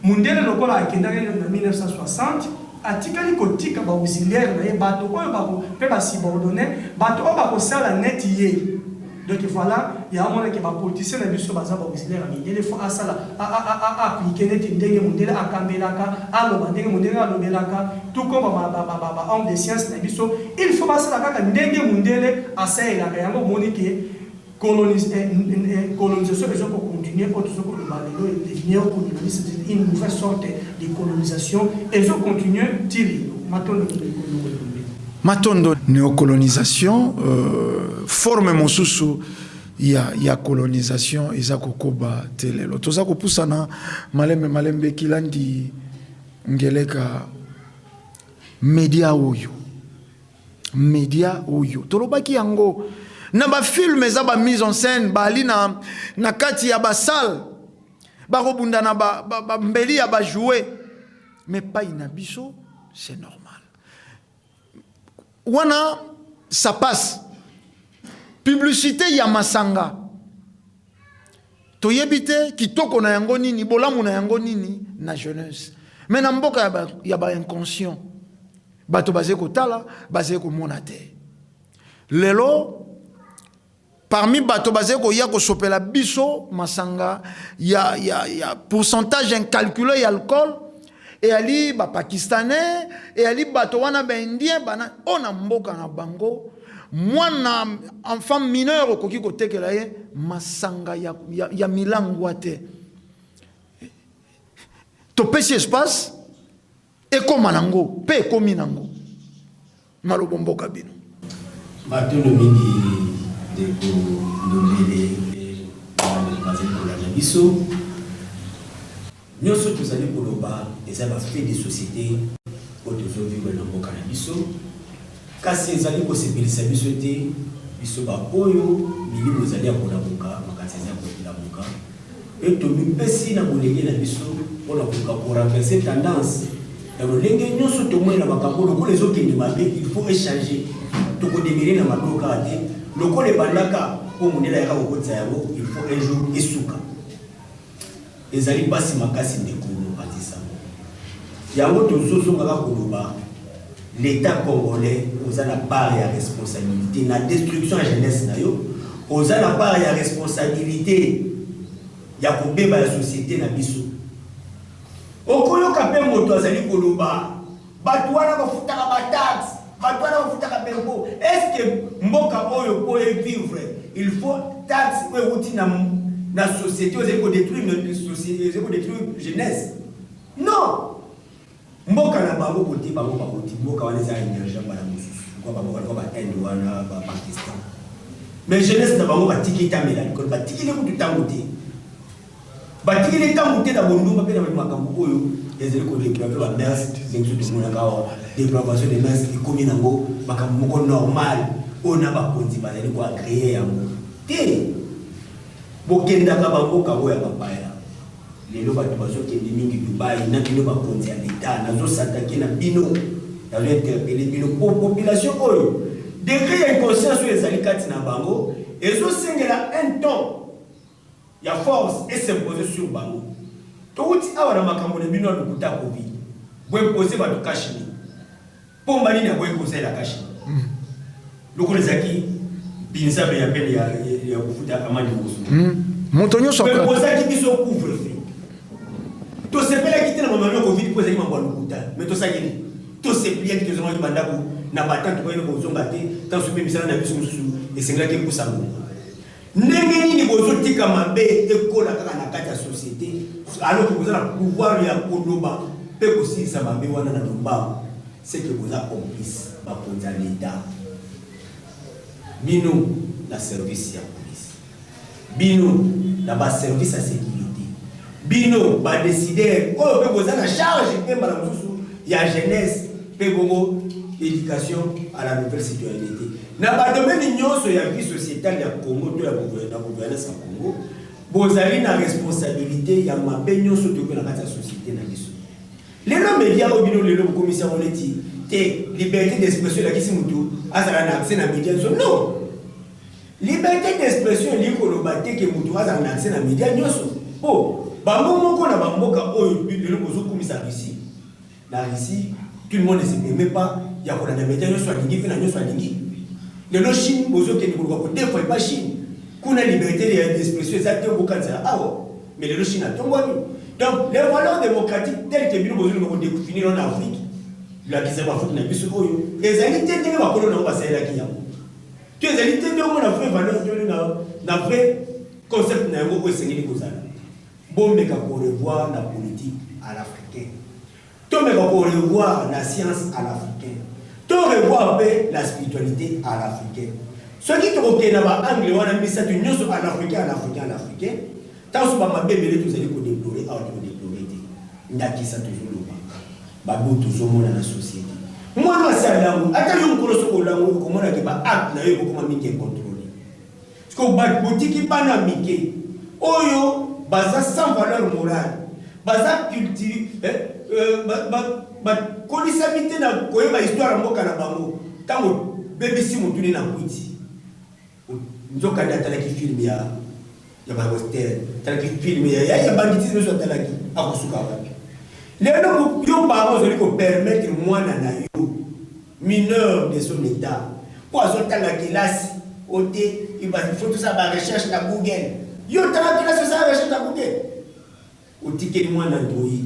Mundele lokola akendaki na 1960, atikali kotika baauxiliaire na ye, bato oyo mpe basubordonné, bato oyo bakosala neti ye. Donc voilà, ya omonake bapoliticien na biso baza baauxiliaire ya mindele. Faut asala aappliquer neti ndenge mondele akambelaka, aloba ndenge mondele alobelaka, tout comme bahomme de science na biso, il faut basala kaka ndenge mondele asalelaka yango. Omoni ke colonisation ezokocontinue. continuer oyo tozo koloba lelo néocolonialisme, c'est une nouvelle sorte de colonisation ezo continuer ti lelo. Matondo ndeko Nongo. Matondo. Néocolonisation, forme mosusu ya colonisation eza kokoba te lelo. Toza kopusana malembe malembe. Kilandi Ngeleka, media oyo, media oyo tolobaki yango na bafilm, eza bamise en scène, bali na kati ya basalle, bakobunda na bambeli ya bajouet, mais pai na biso c'est normal wana, ça passe. Publicité ya masanga, toyebi te kitoko na yango nini, bolamu na yango nini na jeunesse, mais na mboka ya bainconscient, bato bazali kotala, bazali komona te. Lelo parmi bato bazali koya kosopela biso masanga ya pourcentage incalculé ya alcool, eyali Bapakistanais, eyali bato wana Baindien bana oyo na mboka na bango, mwana enfant mineur okoki kotekela ye masanga ya milangwa te. Topesi espace ekóma nango mpe ekómi nango malobo mboka bino. Matondo mingi, ndeko Ndombele. Bandeko bazali kolanda biso nyonso, tozali koloba eza bafait de société oyo tozovivre na mboka na biso, kasi ezali kosepelisa biso te. Biso baoyo milimo ezali ya kolamuka, makanisi eza ya kolamuka, mpe tomipesi na bolenge na biso mpona koluka korenverser tendance ya lolenge nyonso tomoni na makambo lokola ezokende mabe. Il faut échanger, tokodemeurer na mabe kaka te lokola ebandaka mpo mondele ayaka kokotisa yango. Il faut un jour esuka. Ezali mpasi makasi, ndeko mopanzi sango. Yango tozozongaka koloba, l'État congolais oza na part ya responsabilité na destruction ya jeunesse na yo, oza na part ya responsabilité ya kobeba ya société na biso. Okoyoka mpe moto azali koloba, bato wana bafutaka bataxe, bato wana bafutaka bempo. Est ce que mboka oyo mpo evivre, il faut taxe oyo euti na société oyo ezali kodétruire société, ezali kodétruire jeunesse? Non. Mboka na bango kote bango bakoti, mboka wana eza émergent mbala mosusu kwa bamboka lokola Bainde wana, Bapakistan, mais jeunesse na bango batiki etamela likolo, batikili kutu ntango te, batikili ntango te na bondumba mpe na makambo oyo ezali kodépraver bamœurs. Ndenge biso tomonaka awa, dépravation des mœurs ekomi nango makambo moko normal oyo na bakonzi bazali koagréer yango te. Bokendaka bamboka oyo ya bapaya, lelo bato bazokende mingi Dubai. Na bino bakonzi ya leta, nazosatake na bino, nazointerpeller bino po population oyo, degré ya inconscience oyo ezali kati na bango ezosengela un temps ya force esimpose sur bango. Touti awa na makambo na bino ya lokuta, Covid, boimpose bato cache-nez. Mpomba nini akoki kosalela cache-nez lokola ezalaki binzambe ya pene ya kofuta amani mosusu? Moto nyonso. Boimposaki biso couvre-feu, tosepelaki te na mamano ya Covid mpo ezalaki mambo ya lokuta, mais tosalaki nini? Tosepliaki, tozongaki bandako na batante, tokoyaki kozonga te ntanso mpe misala na biso mosusu esengelaki epusa ngonga. Ndenge nini bozotika mabe ekola kaka na kati ya société, alors que boza na pouvoir ya koloba mpe kosilisa mabe wana na lombango? C'est que boza complice, bakonzi ya leta, bino na service ya police, bino na baservice ya sécurité, bino badécideur oyo mpe boza na charge mpe mbala mosusu ya jeunesse mpe bongo éducation à la nouvelle citoyenneté na badomaine nyonso ya vie sociétale ya Congo to ya gouvernance ya Congo, bozali na responsabilité ya mabe nyonso toyoki na kati ya société na biso lelo. Média oyo bino lelo bokomisi yango neti te liberté d'expression elakisi motu azala na accès na média nyonso. Non, liberté d'expression elingi koloba te ke motu azala na accès na média nyonso, mpo bango moko na bamboka oyo lelo bozokumisa, Russie, na Russie tout le monde ne se permet pas ya kolanda média nyonso alingi mpe na nyonso alingi. Lelo Chine, bozokende koluka kodefa epa Chine, kuna liberté ya d'expression eza te, bokanisaka awa, mais lelo Chine atongwami. Donc les valeurs démocratiques telles que bino bozolinga kodéfinir en Afrique, lakisa baAfrique na biso oyo ezali te ndenge bakolo nango basalelaki yango to ezali te ndenge omona vraie valeur to na vraie. Concept na yango oyo esengeli kozala, bomeka ko revoir na politique à l'africain, tomeka ko revoir na science à l'africain, to revoir mpe la spiritualité à l'africain. Soki tokokende na ba angle wana misato nyonso, à l'africain, à l'africain, à l'africain, ntango so bamabe ebele tozali kodéplorer awa, tokodéplorer te. Ndakisa, tozoloba babe oyo tozomona na société. Mwana asi alango, ata yo mokolo soki olango, okomonake baacte na yo ekokoma mingi incontrôlé. Parce botiki bana mike oyo baza sans valeur morale, baza culture, bakolisami te na koyeba histoire ya mboka na bango. Ntango bebisi motuni na kwiti, nzoka nde atalaki film ya bawestern, atalaki film ya banditisme nyonso atalaki, akosuka wapi? Lelo yo parent ozali kopermettre mwana na yo, mineur de son état, mpo azotanga kelasi o te, il faut tosala barecherche na Google. Yo otanga kelasi, osala recherche na Google, otikeli mwana Android.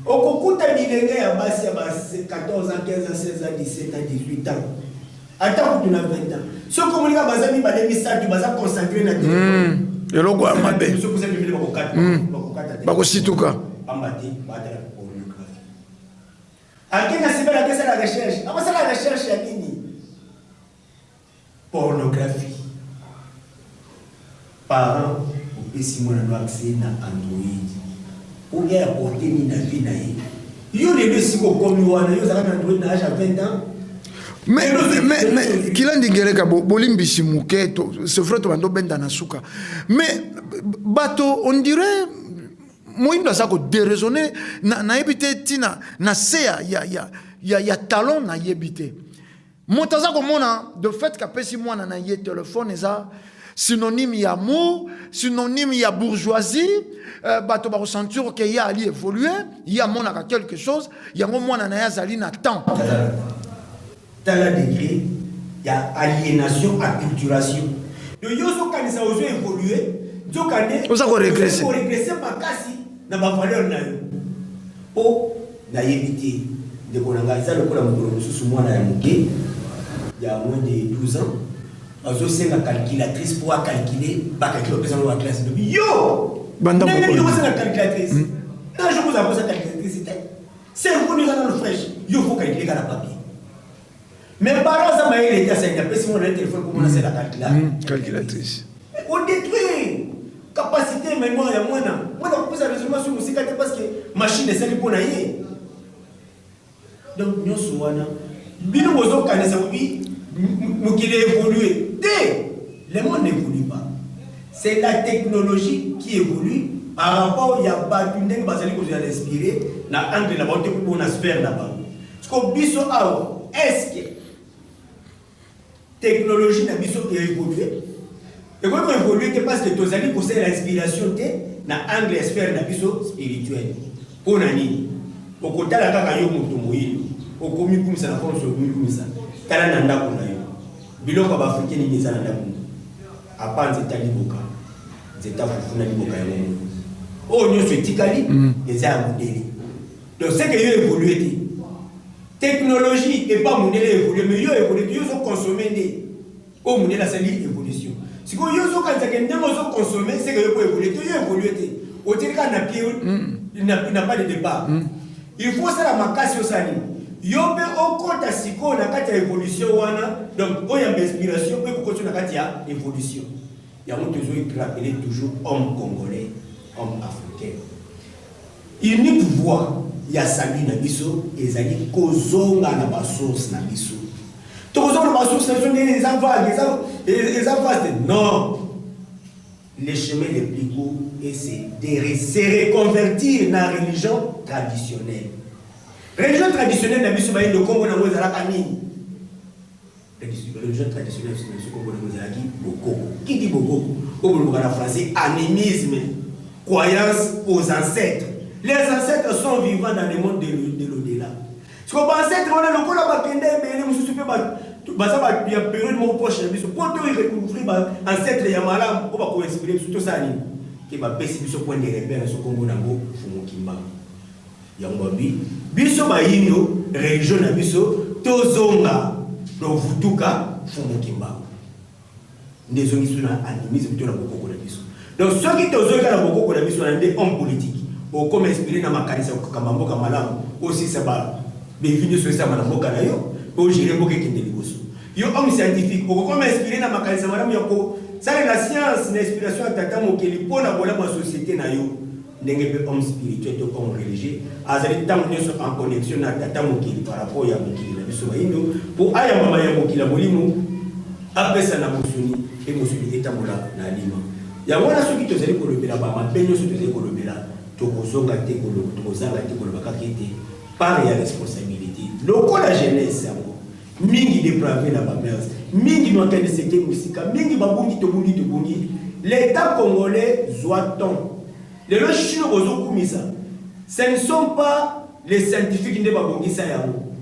Okokuta bilenge ya basi ya ba 14 ans, 15 ans, 16 ans, 17 ans, 18 ans, ata kutu na 20 ans, soki omonika baza mibale, misato, baza concentré na telefone. Eloko ya mabe. Soki oza pembeni, bakokata, bakokata te. Bakosituka. Pamba te batala pornographie. Ake na cyber, akesala recherche, akosala recherche ya nini? Pornographie. Parent opesi mwana no accès na Android po ya apporte nini na vie na ye? Yo lelo esika okomi wana, yo ozalaka na Android na age ya 20 ans? Mais Kilandi Ngeleka, bolimbisi moke, c'est vrai, tobanda obenda na suka, mais bato, on dirait moyindo aza kodéraisonner. Nayebi te ntina na se ya talon. Nayebi te, moto aza komona de fait kapesi mwana na ye telefone eza synonyme ya amour, synonyme ya bourgeoisie. Bato bakosentir ke ye ali évolue, ye amonaka quelque chose, yango mwana na ye azali na temps. Tala degré ya aliénation, acculturation. Donc yo ozokanisa ozo évolue, nzokande Oza korégresser. Korégresser makasi na bavaleur na yo. Mpo nayebi te, ndeko na ngai, eza lokola mokolo mosusu mwana ya moke ya moins de 12 ans azosenga calculatrice mpo acalcule bacalcul bapesa ngo baclasse. Lobi yo Banda ndenge mokolo. nini okosenga calculatrice na jour ozala kosa calculatrice te? Cerveau eza nano fraîche, yo faut calculer kaka na papier. Mais parent aza mayele te, asengi, apesi mwana ye telefone mpo mwana asala calculatrice. Odétruire capacité mémoire ya mwana. Mwana kopesa raisonnement so mosika te, parce que machine esali mpo na ye. Donc nyonso wana, bino bozokanisa bobi mokili évolue te. Le monde n'évolue pas, c'est la technologie qui évolue par rapport ya bato ndenge bazali kozwa l'inspiré na angle na bango te, mpona sphère na bango. Parce que biso awa, est ce que technologie na biso évolue? Ekoki koévolue te, parce que tozali kosalela inspiration te na angle ya sphère na biso spirituelle. Mpo na nini? Okotala kaka yo moto moyindo, okomikumisa na force, okomikumisa. Tala na ndako na yo, biloko ya baafricain nini eza na ndako? Apa nzeta liboka, nzeta fufu na liboka yango moko. Oyo nyonso etikali eza ya mondele. Donc c'est que yo évolue te. Technologie epa mondele évolue, mais yo évolue te. Yo ozoconsommer nde oyo mondele asali évolution. Sikoyo yo ozokanisaka ndenge ozoconsommer, c'est que yo po évolue te. Yo évolue te, oteli kaka na pied, na pas de départ. Il faut osala makasi, osala nini, yo mpe okɔta sikoyo na kati ya évolution wana. Donc oyo ya inspiration oyo ekokoti na kati ya évolution yango, tozoyi rappeler toujours homme congolais, homme africain, unique voie ya salut na biso ezali kozonga na basource na biso. Tokozonga na basource na biso ndenge eza vague, eza vaste? Non, le chemin le plus court et c'est de se reconvertir na religion traditionnelle. Religion traditionnelle na biso bayindo, nkombo nango ezalaka nini? Religion traditionnelle na biso, nkombo nango ezalaki bokoko. Kiki bokoko oyo bolobaka na français animisme, croyance aux ancêtres. Les ancêtres sont vivants dans le monde de l'au-delà. Siko baancêtre wana, lokola bakenda ebele, mosusu mpe baza ya période moko proche na biso, mpo to recouvrir baancêtre ya malamu mpo bakoinspire biso, tosala nini? Ke bapesi biso point de repère na so, nkombo nango Fumu Kimbangu. Yango babi biso bayindo, religion na biso tozonga lovutuka Fumu Kimbangu, nde ezongi biso na animisme to na bokoko na biso. Donc soki tozongi kaka na bokoko na biso wana nde homme politique okoma inspire na makanisi ya kokamba mboka malamu, osilisa ba bevi nionso esalama na mboka na yo mpe o gerer mboka ekende liboso. Yo homme scientifique okokoma inspire na makanisi ya malamu ya kosalela science na inspiration ya tata mokeli mpo na bolamu ya societe na yo. Ndenge mpe homme spirituel to homme religieux azali tango nionso en connexion na tata mokeli par rapport ya mokili na biso bayindo mpo ayamba maye ya mokili ya molimo apesa na mosuni mpe mosuni etambola na alima. Yango wana soki tozali kolobela ba mabe nionso tozali kolobela tokozonga te koloba, tokozanga te koloba kaka ete part ya responsabilite lokola jeunesse yango mingi deprave na ba mœurs, mingi makanisi eke mosika, mingi babungi tobungi tobungi. L'etat congolais zua temps. Lelo Chine bozo kumisa, ce ne sont pas les scientifiques nde babongisa yango.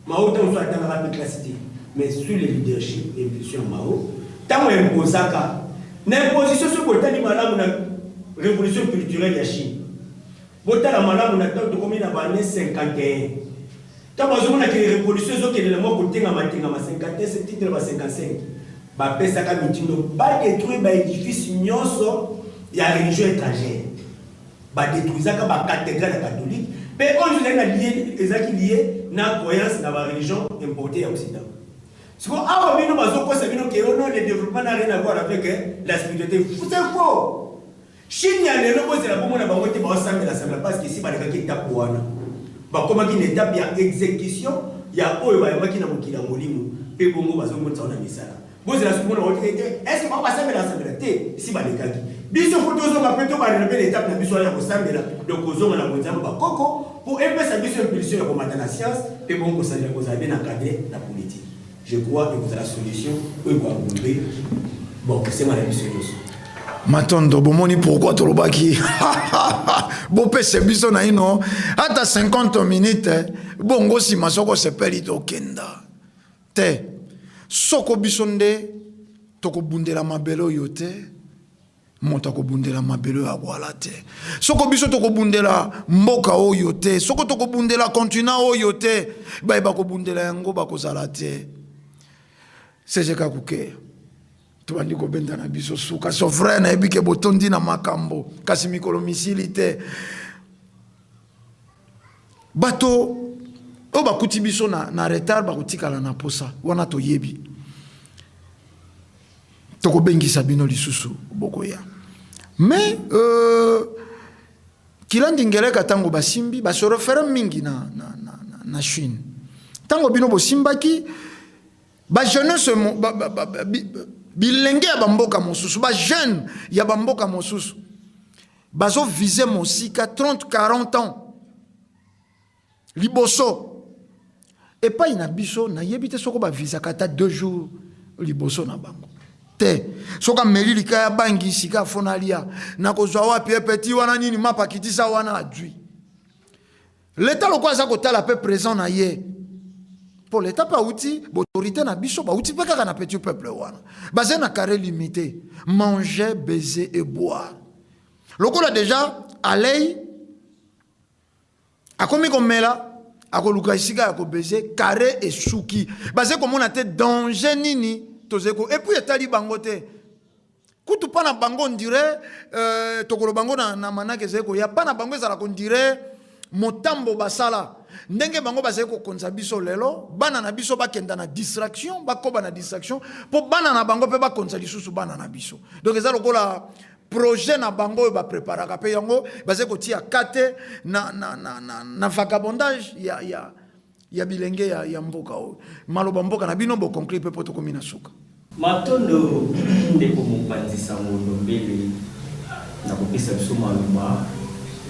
Mao tango mosusu atangaka pe classe te, mais sous le leadership et impulsion ya Mao, tango a imposaka, na imposition soki botali malamu na revolution culturelle ya Chine, Botala malamu na tango tokomi na ba annee 51 tango bazomona ke revolution ezokende na mwa kotengama tengama 51 ti na ba 55 bapesaka mitindo ba detruire ba edifice nyonso ya religion etrangère, ba detruisaka ba cathedrale ya catholique pe oyo ezalaki na lie ezalaki lie na croyance na ba religion importee ya occident. Sikoyo awa bino bazokosa bino ke oh non le developpement n'a rien à voir avec la spiritualite, c'est faux. Chine ya lelo bozela bomona bango te bao sambela sambela parce que esi balekaki etape wana bakomaki na etape ya execution ya oyo bayambaki na mokili ya molimo pe bongo bazo monisa yango na misala bozela soki komona bango te te est ce que bango basambela sambela te esi balekaki biso faut tozonga pe tobandela pe na etape na biso wana ya kosambela donc kozonga na bonzambe bakoko po epesa biso impulsion ya komata na science pe bongo kosalela kozala bien encadre na politique. Je crois ekozala solution oyo eko regrouper bon kosenga na biso nyoso. Matondo bomoni pourquoi tolobaki bopesa biso naino ata 50 minutes bongo nsima soko osepeli tokenda te soko biso nde tokobundela mabele oyo te Moto akobundela mabele oyo akwala te. Soko biso tokobundela mboka oyo te, soko tokobundela continent oyo te, baye bakobundela yango bakozala te. CG Kakuke, tobandi kobenda na biso suka. So vrai nayebi ke botondi na makambo, kasi mikolo misili te. Bato oyo bakuti biso na, na retard bakotikala na posa wana toyebi. Tokobengisa bino lisusu bokoya. Mais euh, Kilandi Ngeleka tango basimbi ba se refere mingi na, na, na, na, na Chine. Tango bino bosimbaki ba jeunesse ba, ba, ba, ba, bilenge ya bamboka mosusu ba jeune ya bamboka mosusu bazo vise mosika 30 40 ans Liboso. Epai na biso nayebi te soko ba visaka ata deux jours liboso na bango te. Soki ameli likaya bangi sika fo nalia nakozwa wapi e petit wana nini mapa kitisa wana adui. Leta lokola aza kotala pe présent na ye mpo leta mpe auti bautorité na biso bauti mpe kaka na petit peuple wana baza na carré limité manger baiser et boire lokola déjà alei Akomi komela, akoluka esika ya kobeze, carre esuki. Baze komona te danger nini toze ko et puis etali bango te. Kutu pa na bango on dirait euh, tokoloba ngo na, na manaka ezali koya pa na bango ezala on dirait motambo basala ndenge bango bazali kokonza biso lelo bana na biso bakenda na distraction bakoba na distraction mpo bana na bango mpe bakonza lisusu bana na biso donc eza lokola projet na bango oyo ba preparaka pe yango bazali kotia kate na, na, na, na, na vagabondage ya, ya, ya bilenge ya, ya mboka oyo. Maloba mboka na bino bo conclure pe po tokomi na suka. Matondo ndeko mopanzi sango Ndombele na kopesa biso maloba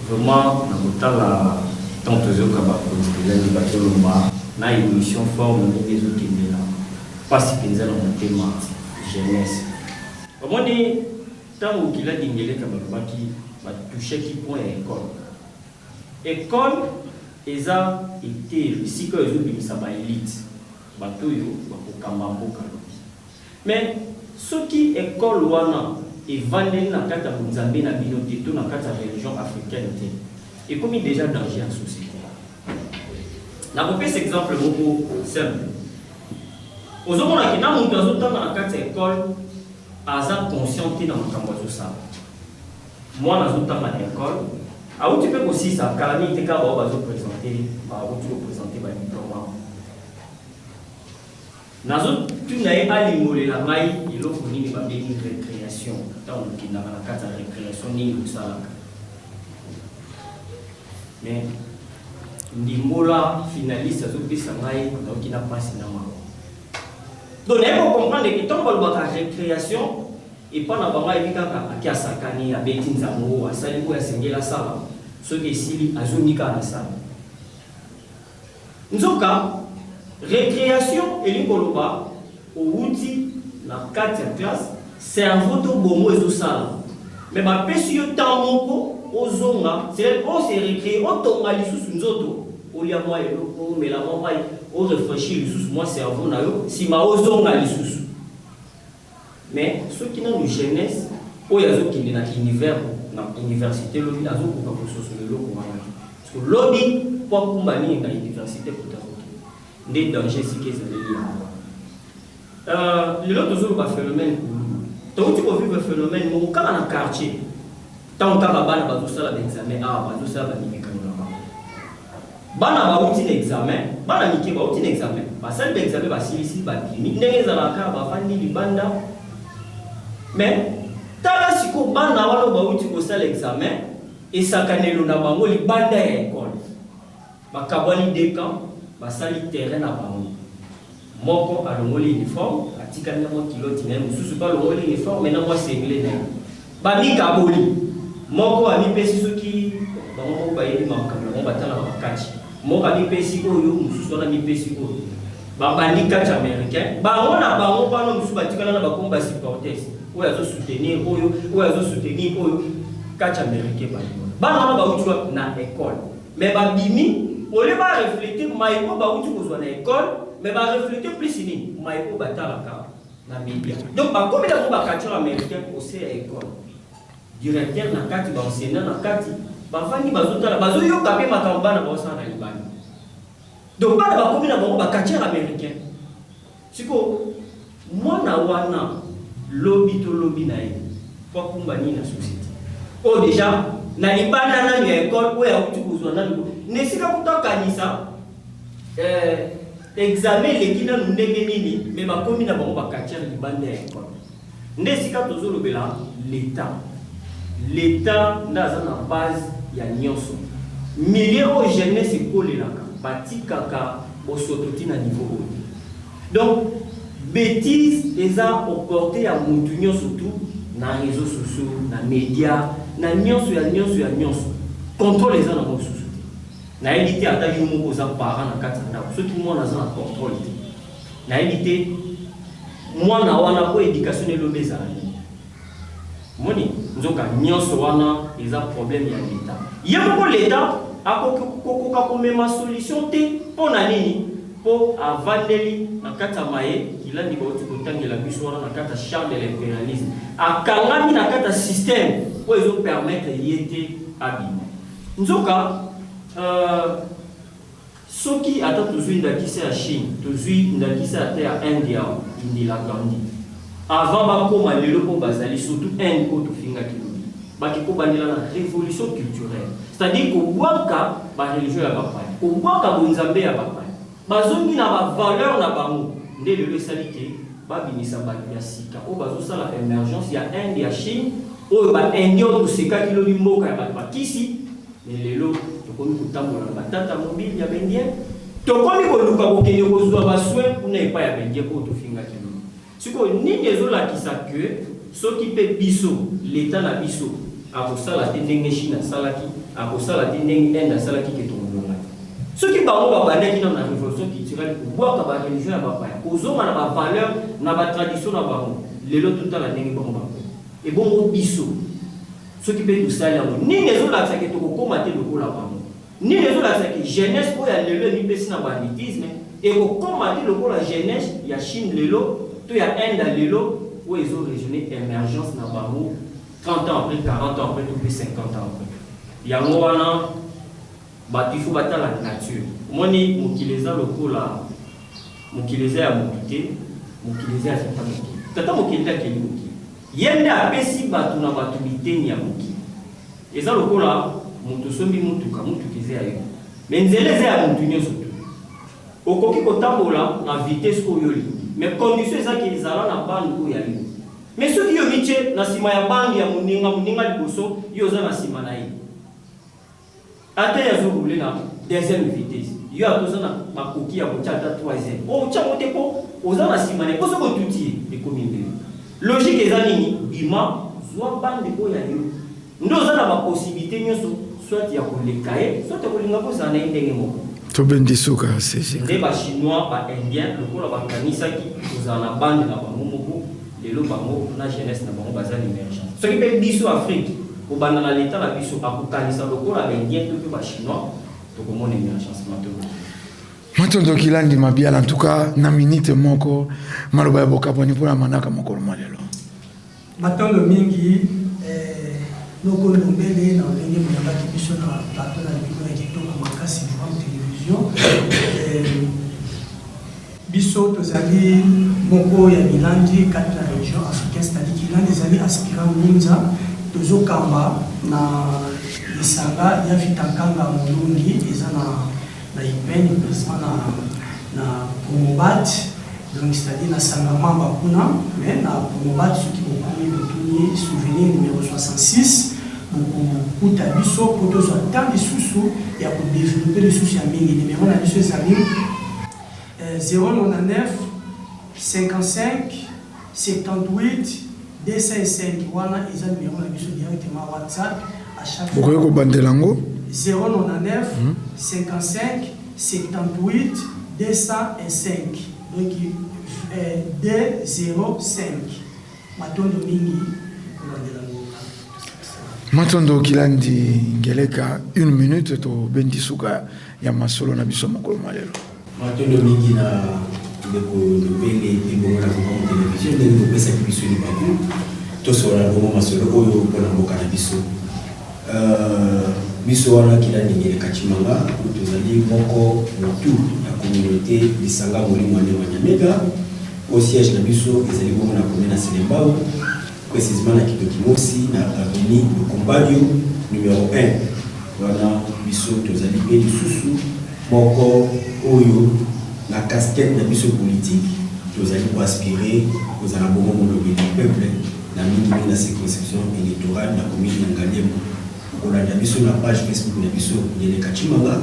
vraiment na kotala tant tozoyoka bakonzi mpenza nde bazoloba na emission forme ndenge ezokendela pasi mpenza na motema jeunesse. Omoni tango Kiladi Ngeleka balobaki ba touchaki point ya ecole. Ecole eza eteyelo esika oyo ezo bimisa ba elite, bato oyo bako kamba mboka lobi. Mais soki ecole wana evandeli na kati ya bonzambe na bino te to na kati ya religion africaine te, ekomi dejà danger ya societe. Nako pesa exemple moko simple. Ozo mona ke na mutu azo tanga na kati ya ecole aza conscient te na makambo azo sala. Mwana azotanga na ecole, awuti mpe kosisa kala mingi te, kaka bao bazopresente, bawuti kopresente badiplome awa. Nazotuna ye alimbolela ngai eloko nini babengi recreation. Ntango okendaka na kati ya recreation, nini osalaka? Mais ndimbola finaliste azopesa ngai, nayoki na mpasi na mawa. Donc naye kocomprendre ke ntango balobaka recreation epa na bango, ayebi kaka ake asakani, abeti nzango, asali oyo asengeli asala, soki esili azongi kaka na sala. Nzoka recreation elingi koloba owuti na kati ya classe, cerveau to bongo ezosala, mais bapesi yo temps moko ozonga, c'est ose recréer, otonga lisusu nzoto, olia mwa eloko, omela mwa mai, orefraîchir lisusu mwa cerveau na yo, nsima ozonga lisusu. Mais soki nanu jeunesse oyo azokende na univers, na université lobi, azokoka kososola eloko wana te, parce que lobi po akumba nini na université kuta azokende, nde danger esika ezaleli yango wana. Lelo tozoloba phénomène kuluna, touti kovivre phénomène moko kaka na quartier. Ntango kaka bana bazosala baexamen awa, bazosala bamimekano na bango, bana bauti na examen, bana mike bauti na examen, basali baexamen, basilisi, babimi, ndenge ezalaka kaka bafandi libanda. Mais tala sikoyo, bana wana bauti kosala examen, esakanelo na bango libanda ya ekole, bakabwani deux camps, basali terrain na bango. Moko alongoli uniforme, atikali na mwa culotte na ye, mosusu mpe alongoli uniforme na mwa singlet na ye, bamikaboli. Moko amipesi, soki bango moko bayebi makambo na bango, batalaka bakati, moko amipesi oyo, mosusu wana amipesi oyo, babandi catch américain bango na bango wana. Mosusu batikala na bakomi basupporters, oyo azosoutenir oyo, oyo azosoutenir oyo, catch américain. Bandi wana, bana wana bauti wapi? Na école. Mais babimi, au lieu barefléter mai oyo bauti kozwa na école, mais barefléter plus nini? Mai oyo batalaka na média. Donc bakomi nango bacatcheur américain ose ya école, directeur na kati, baenseignant na kati, bavandi, bazotala, bazoyoka mpe makambo bana baosala na libanda. Donc bana bakomi na bango bacatcheur américain. Sikoyo mwana wana, lobi to lobi na ye, po akumba nini na société oyo? Déjà na libanda nanu ya école oyo awuti kozwa nanu, na esika kuta akanisa examen eleki nanu ndenge nini, mais bakomi na bango bacatcheur libanda ya école. Nde esika tozolobela l'État. L'État nde aza na base ya nyonso. Milieu oyo jeunesse ekolelaka, batikaka bosoto ntina niveau oyo te. Donc bêtise eza au portée ya mutu nyonso, tu na réseaux sociaux, na média, na nyonso ya nyonso ya nyonso. Contrôle eza nango lisusu te. Nayebi te, ata yo moko oza parent na kati ya ndako, soki mwana aza na contrôle te, nayebi te mwana wana po éducation elobi ezala nini. Moni nzoka nyonso wana eza problème ya l'État. Ye moko l'État akokoka komema solution te. Mpo na nini? Mpo avandeli na kati ya maye kilandi bauti kotangela biso wana, na kati ya charte de l'impérialisme. Akangami na kati ya système oyo ezopermettre ye te abima. Nzoka soki ata tozwi ndakisa ya Chine, tozwi ndakisa ata ya Inde ya Indira Gandhi, avant bakóma lelo oyo bazali, surtout Inde oyo tofingaki lobi, baki kobandela na révolution culturelle, c'est-à-dire kobwaka bareligion ya bapaya, kobwaka bonzambe ya bapaya, bazongi na bavaleur na bango. Nde lelo esali ke babimisa bato ya sika oyo bazosala émergence ya Inde, ya Chine oyo baindien oyo tosekaki lobi, mboka ya bato bakisi. Mais lelo tokomi kotambola na batata mobile ya baindien, tokomi koluka kokende kozwa basoin kuna epai ya baindien oyo tofingaki lobi. Sikoyo nini ezolakisa ke soki mpe biso, leta na biso akosala te ndenge Chine asalaki, akosala te ndenge Inde asalaki, ke tokolonga te? Soki bango babandaki nano na révolution culturelle, kobwaka bareligion ya bapaya, kozonga na bavaleur na batradition na bango, lelo totala ndenge bango bakomi. Ebongo biso, soki mpe tosali yango, nini ezolakisa ke tokokóma te lokola bango? Nini ezolakisa ke jeunesse oyo ya lelo emipesi na banditisme ekokóma te lokola jeunesse ya Chine lelo to ya Inde ya lelo, oyo ezoraisonner émergence na bango 30 ans après, 40 ans après to mpe 50 ans après? Yango wana bato ifo batala nature. Omoni, mokili eza lokola mokili eza ya motu te, mokili eza ya tata mokili. Tata mokili nde akeli mokili, ye nde apesi bato na bato biteni ya mokili. Eza lokola moto osombi motuka, motuka eza ya yo mais nzela eza ya moto nyonso tu. Okoki kotambola na vitesse oyo olingi mais condition eza ke ezala na bande oyo ya yo. Mais soki yo omitie na sima ya bande ya moninga, moninga liboso, yo oza na sima na ye. Ata ye azo rouler na deuxième vitesse, yo ata oza na makoki ya kotia ata troisième, okotia yango te po oza na sima na ye, po soki otuti ye ekomi mbeba. Logique eza nini? Bima, zua bande oyo ya yo. Nde oza na ba possibilites nionso soit ya koleka ye, soit ya kolinga bozala na ye ndenge moko. Tobendi suka CGK. Nde ba chinois, ba indiens lokola bakanisaki kozala na bande na bango moko, Lelo bango na jeunesse na bango baza na emergence. Soki pe biso Afrique kobanda na l'etat na biso akokanisa lokola ba indiens to pe ba chinois tokomona emergence. Matondo. Matondo Kilandi Mabiala, en tout cas na minute moko maloba ya bokabwani mpo na manaka mokolo mwa lelo. Matondo mingi eh, noko Ndombele na lolenge boyambaki biso na plateau na bino ya kitoko makasi Forum Television eh, Biso tozali moko ya milandi kati na region africaine, c'est-à-dire Kilandi ezali aspirant Ngunza, tozokamba na lisanga ya Vita Nkanga Molongi eza na na Ipene precisement na na Promobat, donc c'est-à-dire na Sanga Mamba kuna, mais na Promobat soki bokomi botuni souvenir numero 66 bokokuta biso po tozwa temps lisusu ya ko developper lisusu ya mingi. Numero na biso ezali 099 55 78 205 wana eza numero na biso directement WhatsApp à chaque fois. Bokoki kobandela yango. 099 55 78 205 donc 205 matondo mingi kolandela ngonga. Matondo Kilandi Ngeleka, une minute tobendi suka ya masolo na biso mokolo mwa lelo. Matondo mingi na ndeko Ndombele mpe bongo na Congo Television ndenge bopesaki biso libaku tosolola bongo masolo oyo mpo na mboka na biso. Euh, biso wana Kilandi Ngeleka Tshimanga oyo tozali moko motu ya communauté lisanga molimo ya Nema Nyamega oyo siège na biso ezali bongo na commune ya Selembao Precisement na Kitokimosi na avenue Lukumbadio numero 1. Wana biso tozali pe lisusu moko oyo na casquette na biso politique tozali ko aspirer kozala bongo molobeli ya peuple na mingi mingi na circonscription electorale na commune ya Ngaliema. Okolanda biso na page Facebook na biso Ngeleka Tshimanga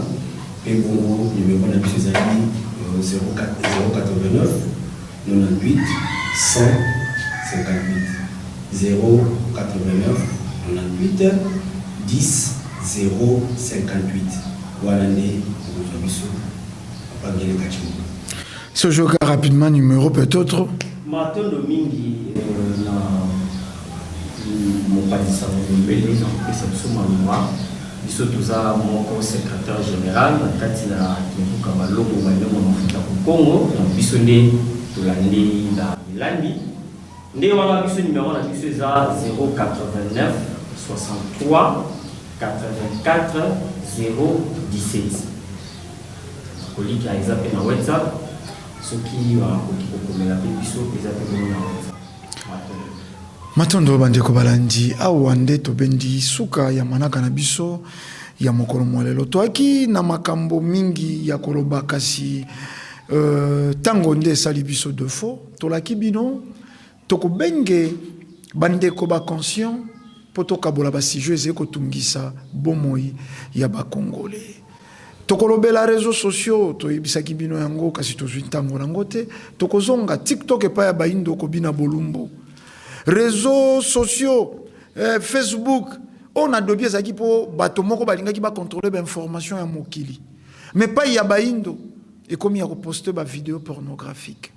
pe bongo numero na biso ezali 089 98 158 089 98 10 058 wana nde okozwa biso papa Ngeleka Tshimanga. Sojoka rapidement numéro peut-être. Matondo mingi na mopanzi sango Ndombele na kopesa biso maloba. Biso toza moko secretaire general na kati ya Kimvuka Balobo Balongo Mafuta Kokongo, donc biso nde tolandeli ba milandi nde wana. Biso numero na biso eza 089 63 84 017. Kolika eza pe na WhatsApp, soki bakoki kokomela pe biso eza pe bongo na WhatsApp. Matondo. Matondo bandeko balandi, awa nde tobendi suka ya manaka na biso ya mokolo mwa lelo. Toaki na makambo mingi ya koloba kasi euh, tango nde esali biso defaut. Tolaki bino tokobenge bandeko ba conscient mpo tokabola ba sujet ezali kotungisa bomoi ya ba Congolais. Tokolobela reseaux sociaux, toyebisaki bino yango kasi tozwi ntango nango te. Tokozonga TikTok epai ya bayindo kobina bolumbu. Reseaux sociaux, eh, Facebook, oyo na dobi ezalaki mpo bato moko balingaki bakontrole bainformation ya mokili. Mais epai ya bayindo ekomi ya koposte ba video pornographique.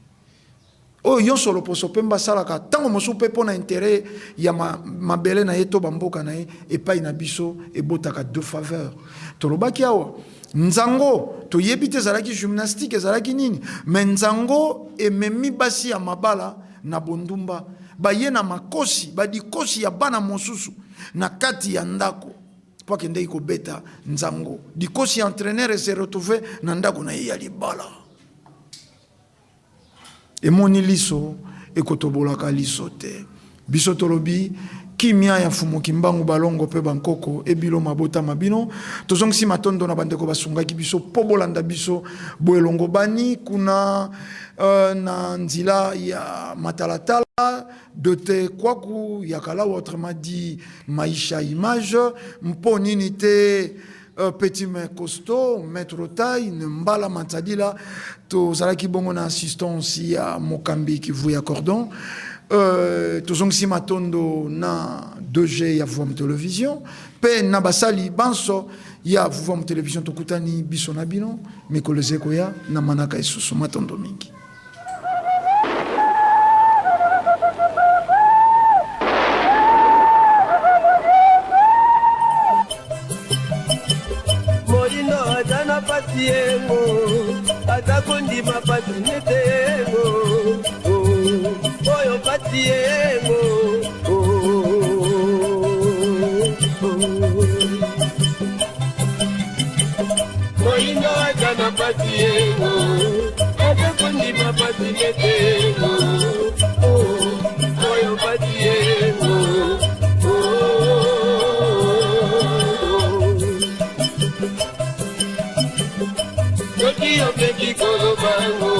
Oyo yonso loposo pembe asalaka tango mosusu mpe mpo na interet ya mabele na ye to ba mboka na ye, epai na biso ebotaka de faveur. Tolobaki awa nzango toyebi te ezalaki gymnastique ezalaki nini, mais nzango ememi basi ya mabala na bondumba, baye na makosi ba dikosi ya bana mosusu na kati ya ndako mpo akendeki kobeta nzango dikosi ya entraineur e se retrouver na ndako na ye ya libala. Emoni liso ekotobolaka liso te. Biso tolobi Kimia ya Mfumu Kimbangu balongo pe bankoko ebilo mabota mabino. Tozongisi matondo na bandeko basungaki biso po bolanda biso boelongo bani kuna na nzila ya matalatala de te kwaku ya kalawa, autrement dit Maisha Image mpo nini te petit mais costaud maître taille mbala matadila tozalaki bongo na assistance ya mokambi Kivu ya cordon. Tozongisi matondo na 2G ya Vuvamu Télévision pe na basali banso ya Vuvamu Télévision tokutani biso na bino mikolo ezekoya na manaka esusu matondo mingi. Moindo aza na pasi yengo, aza kondima pasi nete yengo, oyo pasi yengo. Moindo aza na pasi yengo, aza kondima pasi nete yengo, oyo pasi yengo. Soki opeki koloba ngo,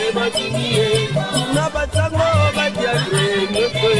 ebatindi ye na basango batiatre nyonso.